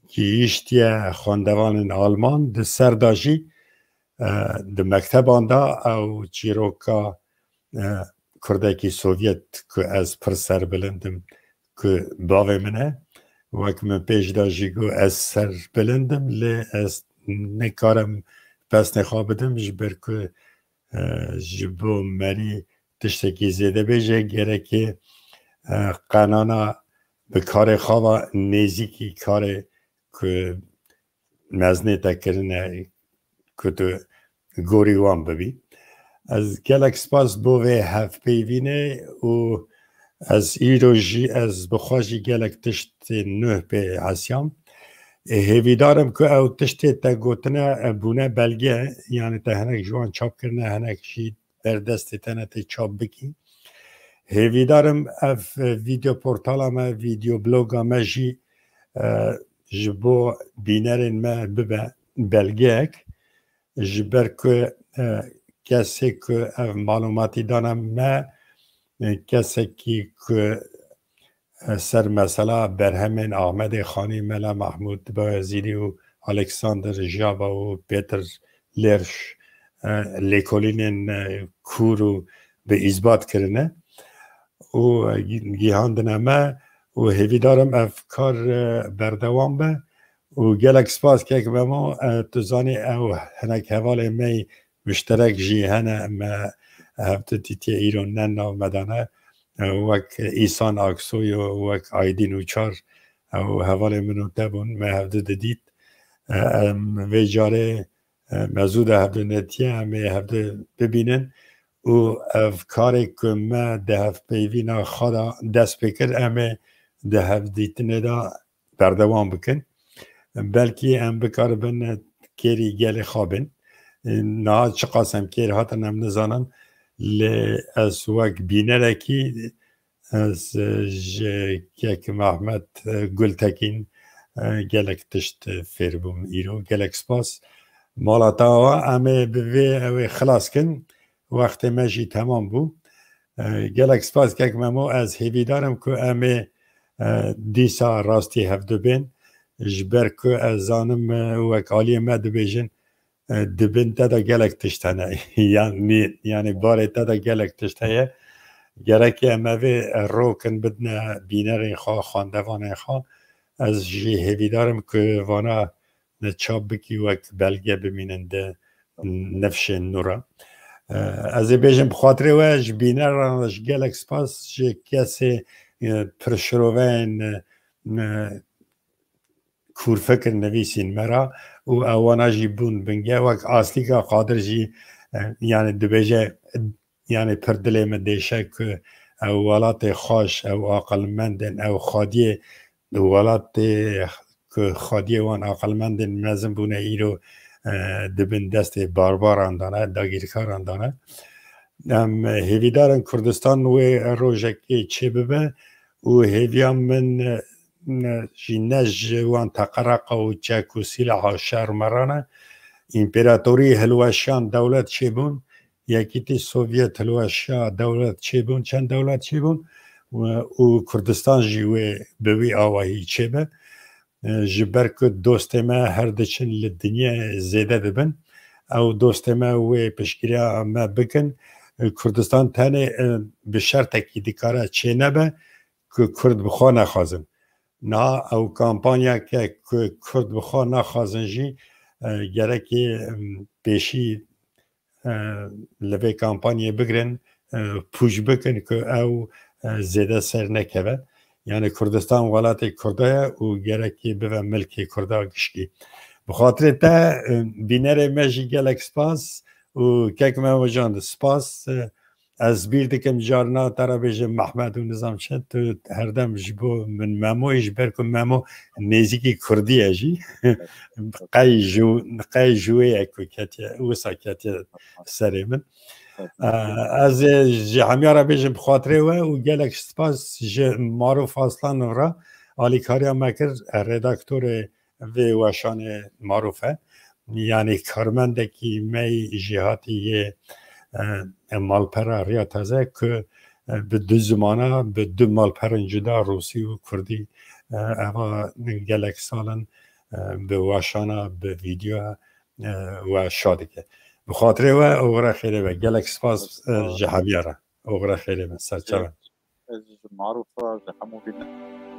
gihîştiye xwendevanên Alman, di ser de jî, e, di mekteban de ew çîroka, e, Kurdekî Sovyet ku ez pir serbilind im, ku bavê min e, wek min pêş de jî got, ez serbilind im, lê ez nikarim pesnê xwe bidim, ji ber ku, e, ji bo merî tiştekî zêde bêje, gerekê, e, qenana bi karê xwe ve nêzîkî karê ku mezinê te kirine, ku tu gorî wan bibî. Ez gelek spas bo vê hevpeyvînê û ez îro jî, ez bi xwe jî gelek tiştên nuh pê hesiyam. Ê, hêvîdar im ku ew tiştê te gotine, e, bûne belge, yani te hinek ji wan çap kirine, hinek jî ber destê te ne tê çap bikî. Hêvîdar im ev, e, vîdeo portala me, vîdeo bloga me jî, e, ji bo bînerên me bibe belgeyek. Ji ber ku, e, kesê ku ev malûmatî dane me, e, kesekî ku, e, ser mesela berhemên Ahmedê Xanî, Mela Mahmûd Bayezîdî û Alexander Jaba û Peter Lerch, e, lêkolînên, e, kûr û bi îzbat kirine û, e, gi-, gihandine me û hêvîdar im ev kar, e, berdewam be û gelek spas kek Memo, e, tu zanî ew hinek hevalê me yî muşterek jî hene, me hevdu dîtiye îro ne nav me de ne, e, wek Îsan Aksoy û wek Aydîn Uçar, ew hevalê min û te bûn, me hevdu didît. E, em vê carê, e, me zû de hevdu netiye, em ê hevdu bibînin û ev karê ku me di hevpeyvîna xwe de dest pê kir, em ê di hevdîtinê de berdewam bikin. Belkî em bikaribin kêrî gelê xwe bin. Niha çiqas em kêr hatin em nizanin, lê ez wek bînerekî, ez ji kek Mehmet Gultekîn gelek tişt fêr bûm îro. Gelek spas. Mala te ava, em ê bi vê ew ê xilas kin. Wextê me jî temam bû. E, gelek spas kek Memo, ez hêvîdar im ku em ê, e, dîsa rastî hevdu bên. Ji ber ku ez zanim, e, wek aliyê me dibêjin, e, di bin te de gelek tişt hene. Yanî, yanî barê te de gelek tişt heye. Gerek em evê, e, rokin bidine bînerên xwe, xwendevanên xwe. Ez jî hêvîdar im ku vana ne çap bikî wek belge bimînin di nifşên nû re. E, ez ê bêjim bi xatirê we ji bîneran re ji gelek spas, ji kesê, e, pirşiroveyên, e, e, kûrfikir nivîsîn me re û ewana jî bûn binge. Wek Aslîka Qadir jî, e, yani dibêje, yani pir dilê min dêşe ku ew welatê xweş, ew aqilmendên, ew xwediyê welatê ku xwediyê wan aqilmendên mezin bûne, îro, e, di bin destê barbaran de ne, dagîrkaran de ne. Em hêvîdar in Kurdistan wê rojekê çêbibe û hêviya min, e, jî ne ji wan teqereqa û çek û sîlaha şer me re ne. Împeratorî hilweşiyan dewlet çêbûn, Yekîtî Sovyet hilweşiya dewlet çêbûn, çend dewlet çêbûn û Kurdistan jî wê bi wî awahî çêbe. E, ji ber ku dostê me her diçin li dinyê zêde dibin, ew dostê me wê piştgiriya me bikin. E, Kurdistan tenê, e, bi şertekî dikare çênebe ku Kurd bi xwe nexwazin. Niha ew kampanyake ku Kurd bi xwe naxwazin jî, e, gerekê, em, pêşî, e, li vê kampanyê bigirin, e, pûç bikin ku ew, e, zêde ser nekeve. Yani Kurdistan welatê Kurda ye û gerekê bive milkê Kurda gişkî. Bi xatirê te, e, bînerê me jî gelek spas û kek Memo can spas, e, Ez bîr dikim carna te re bêjim Mehmed û nizam çi, tu herdem ji bo min Memo yî, ji ber ku Memo nêzîkî Kurdî ye jî. Qey ji, qey ji wê ye ku ketiye, wisa ketiye serê min. Ee, ez ê ji hemiya re bêjim bi xatirê we û gelek spas ji Maruf Aslan re alîkariya me kir, redaktorê vê weşanê Maruf e. Yanî karmendekî me yî jêhatî yê, e, malpera Riya Teze ku, e, bi du zimana, bi du malperên cuda, rûsî û kurdî, e, eva gelek sal in, e, bi weşana, bi vîdyoya, e, we şa dike. Bi xatirê we, oxire xêrê be. Gelek spas, e, ji hemiya re. Oxire xêrê be. Ser çavan. Ez ji Maruf re, ji hemû bîne.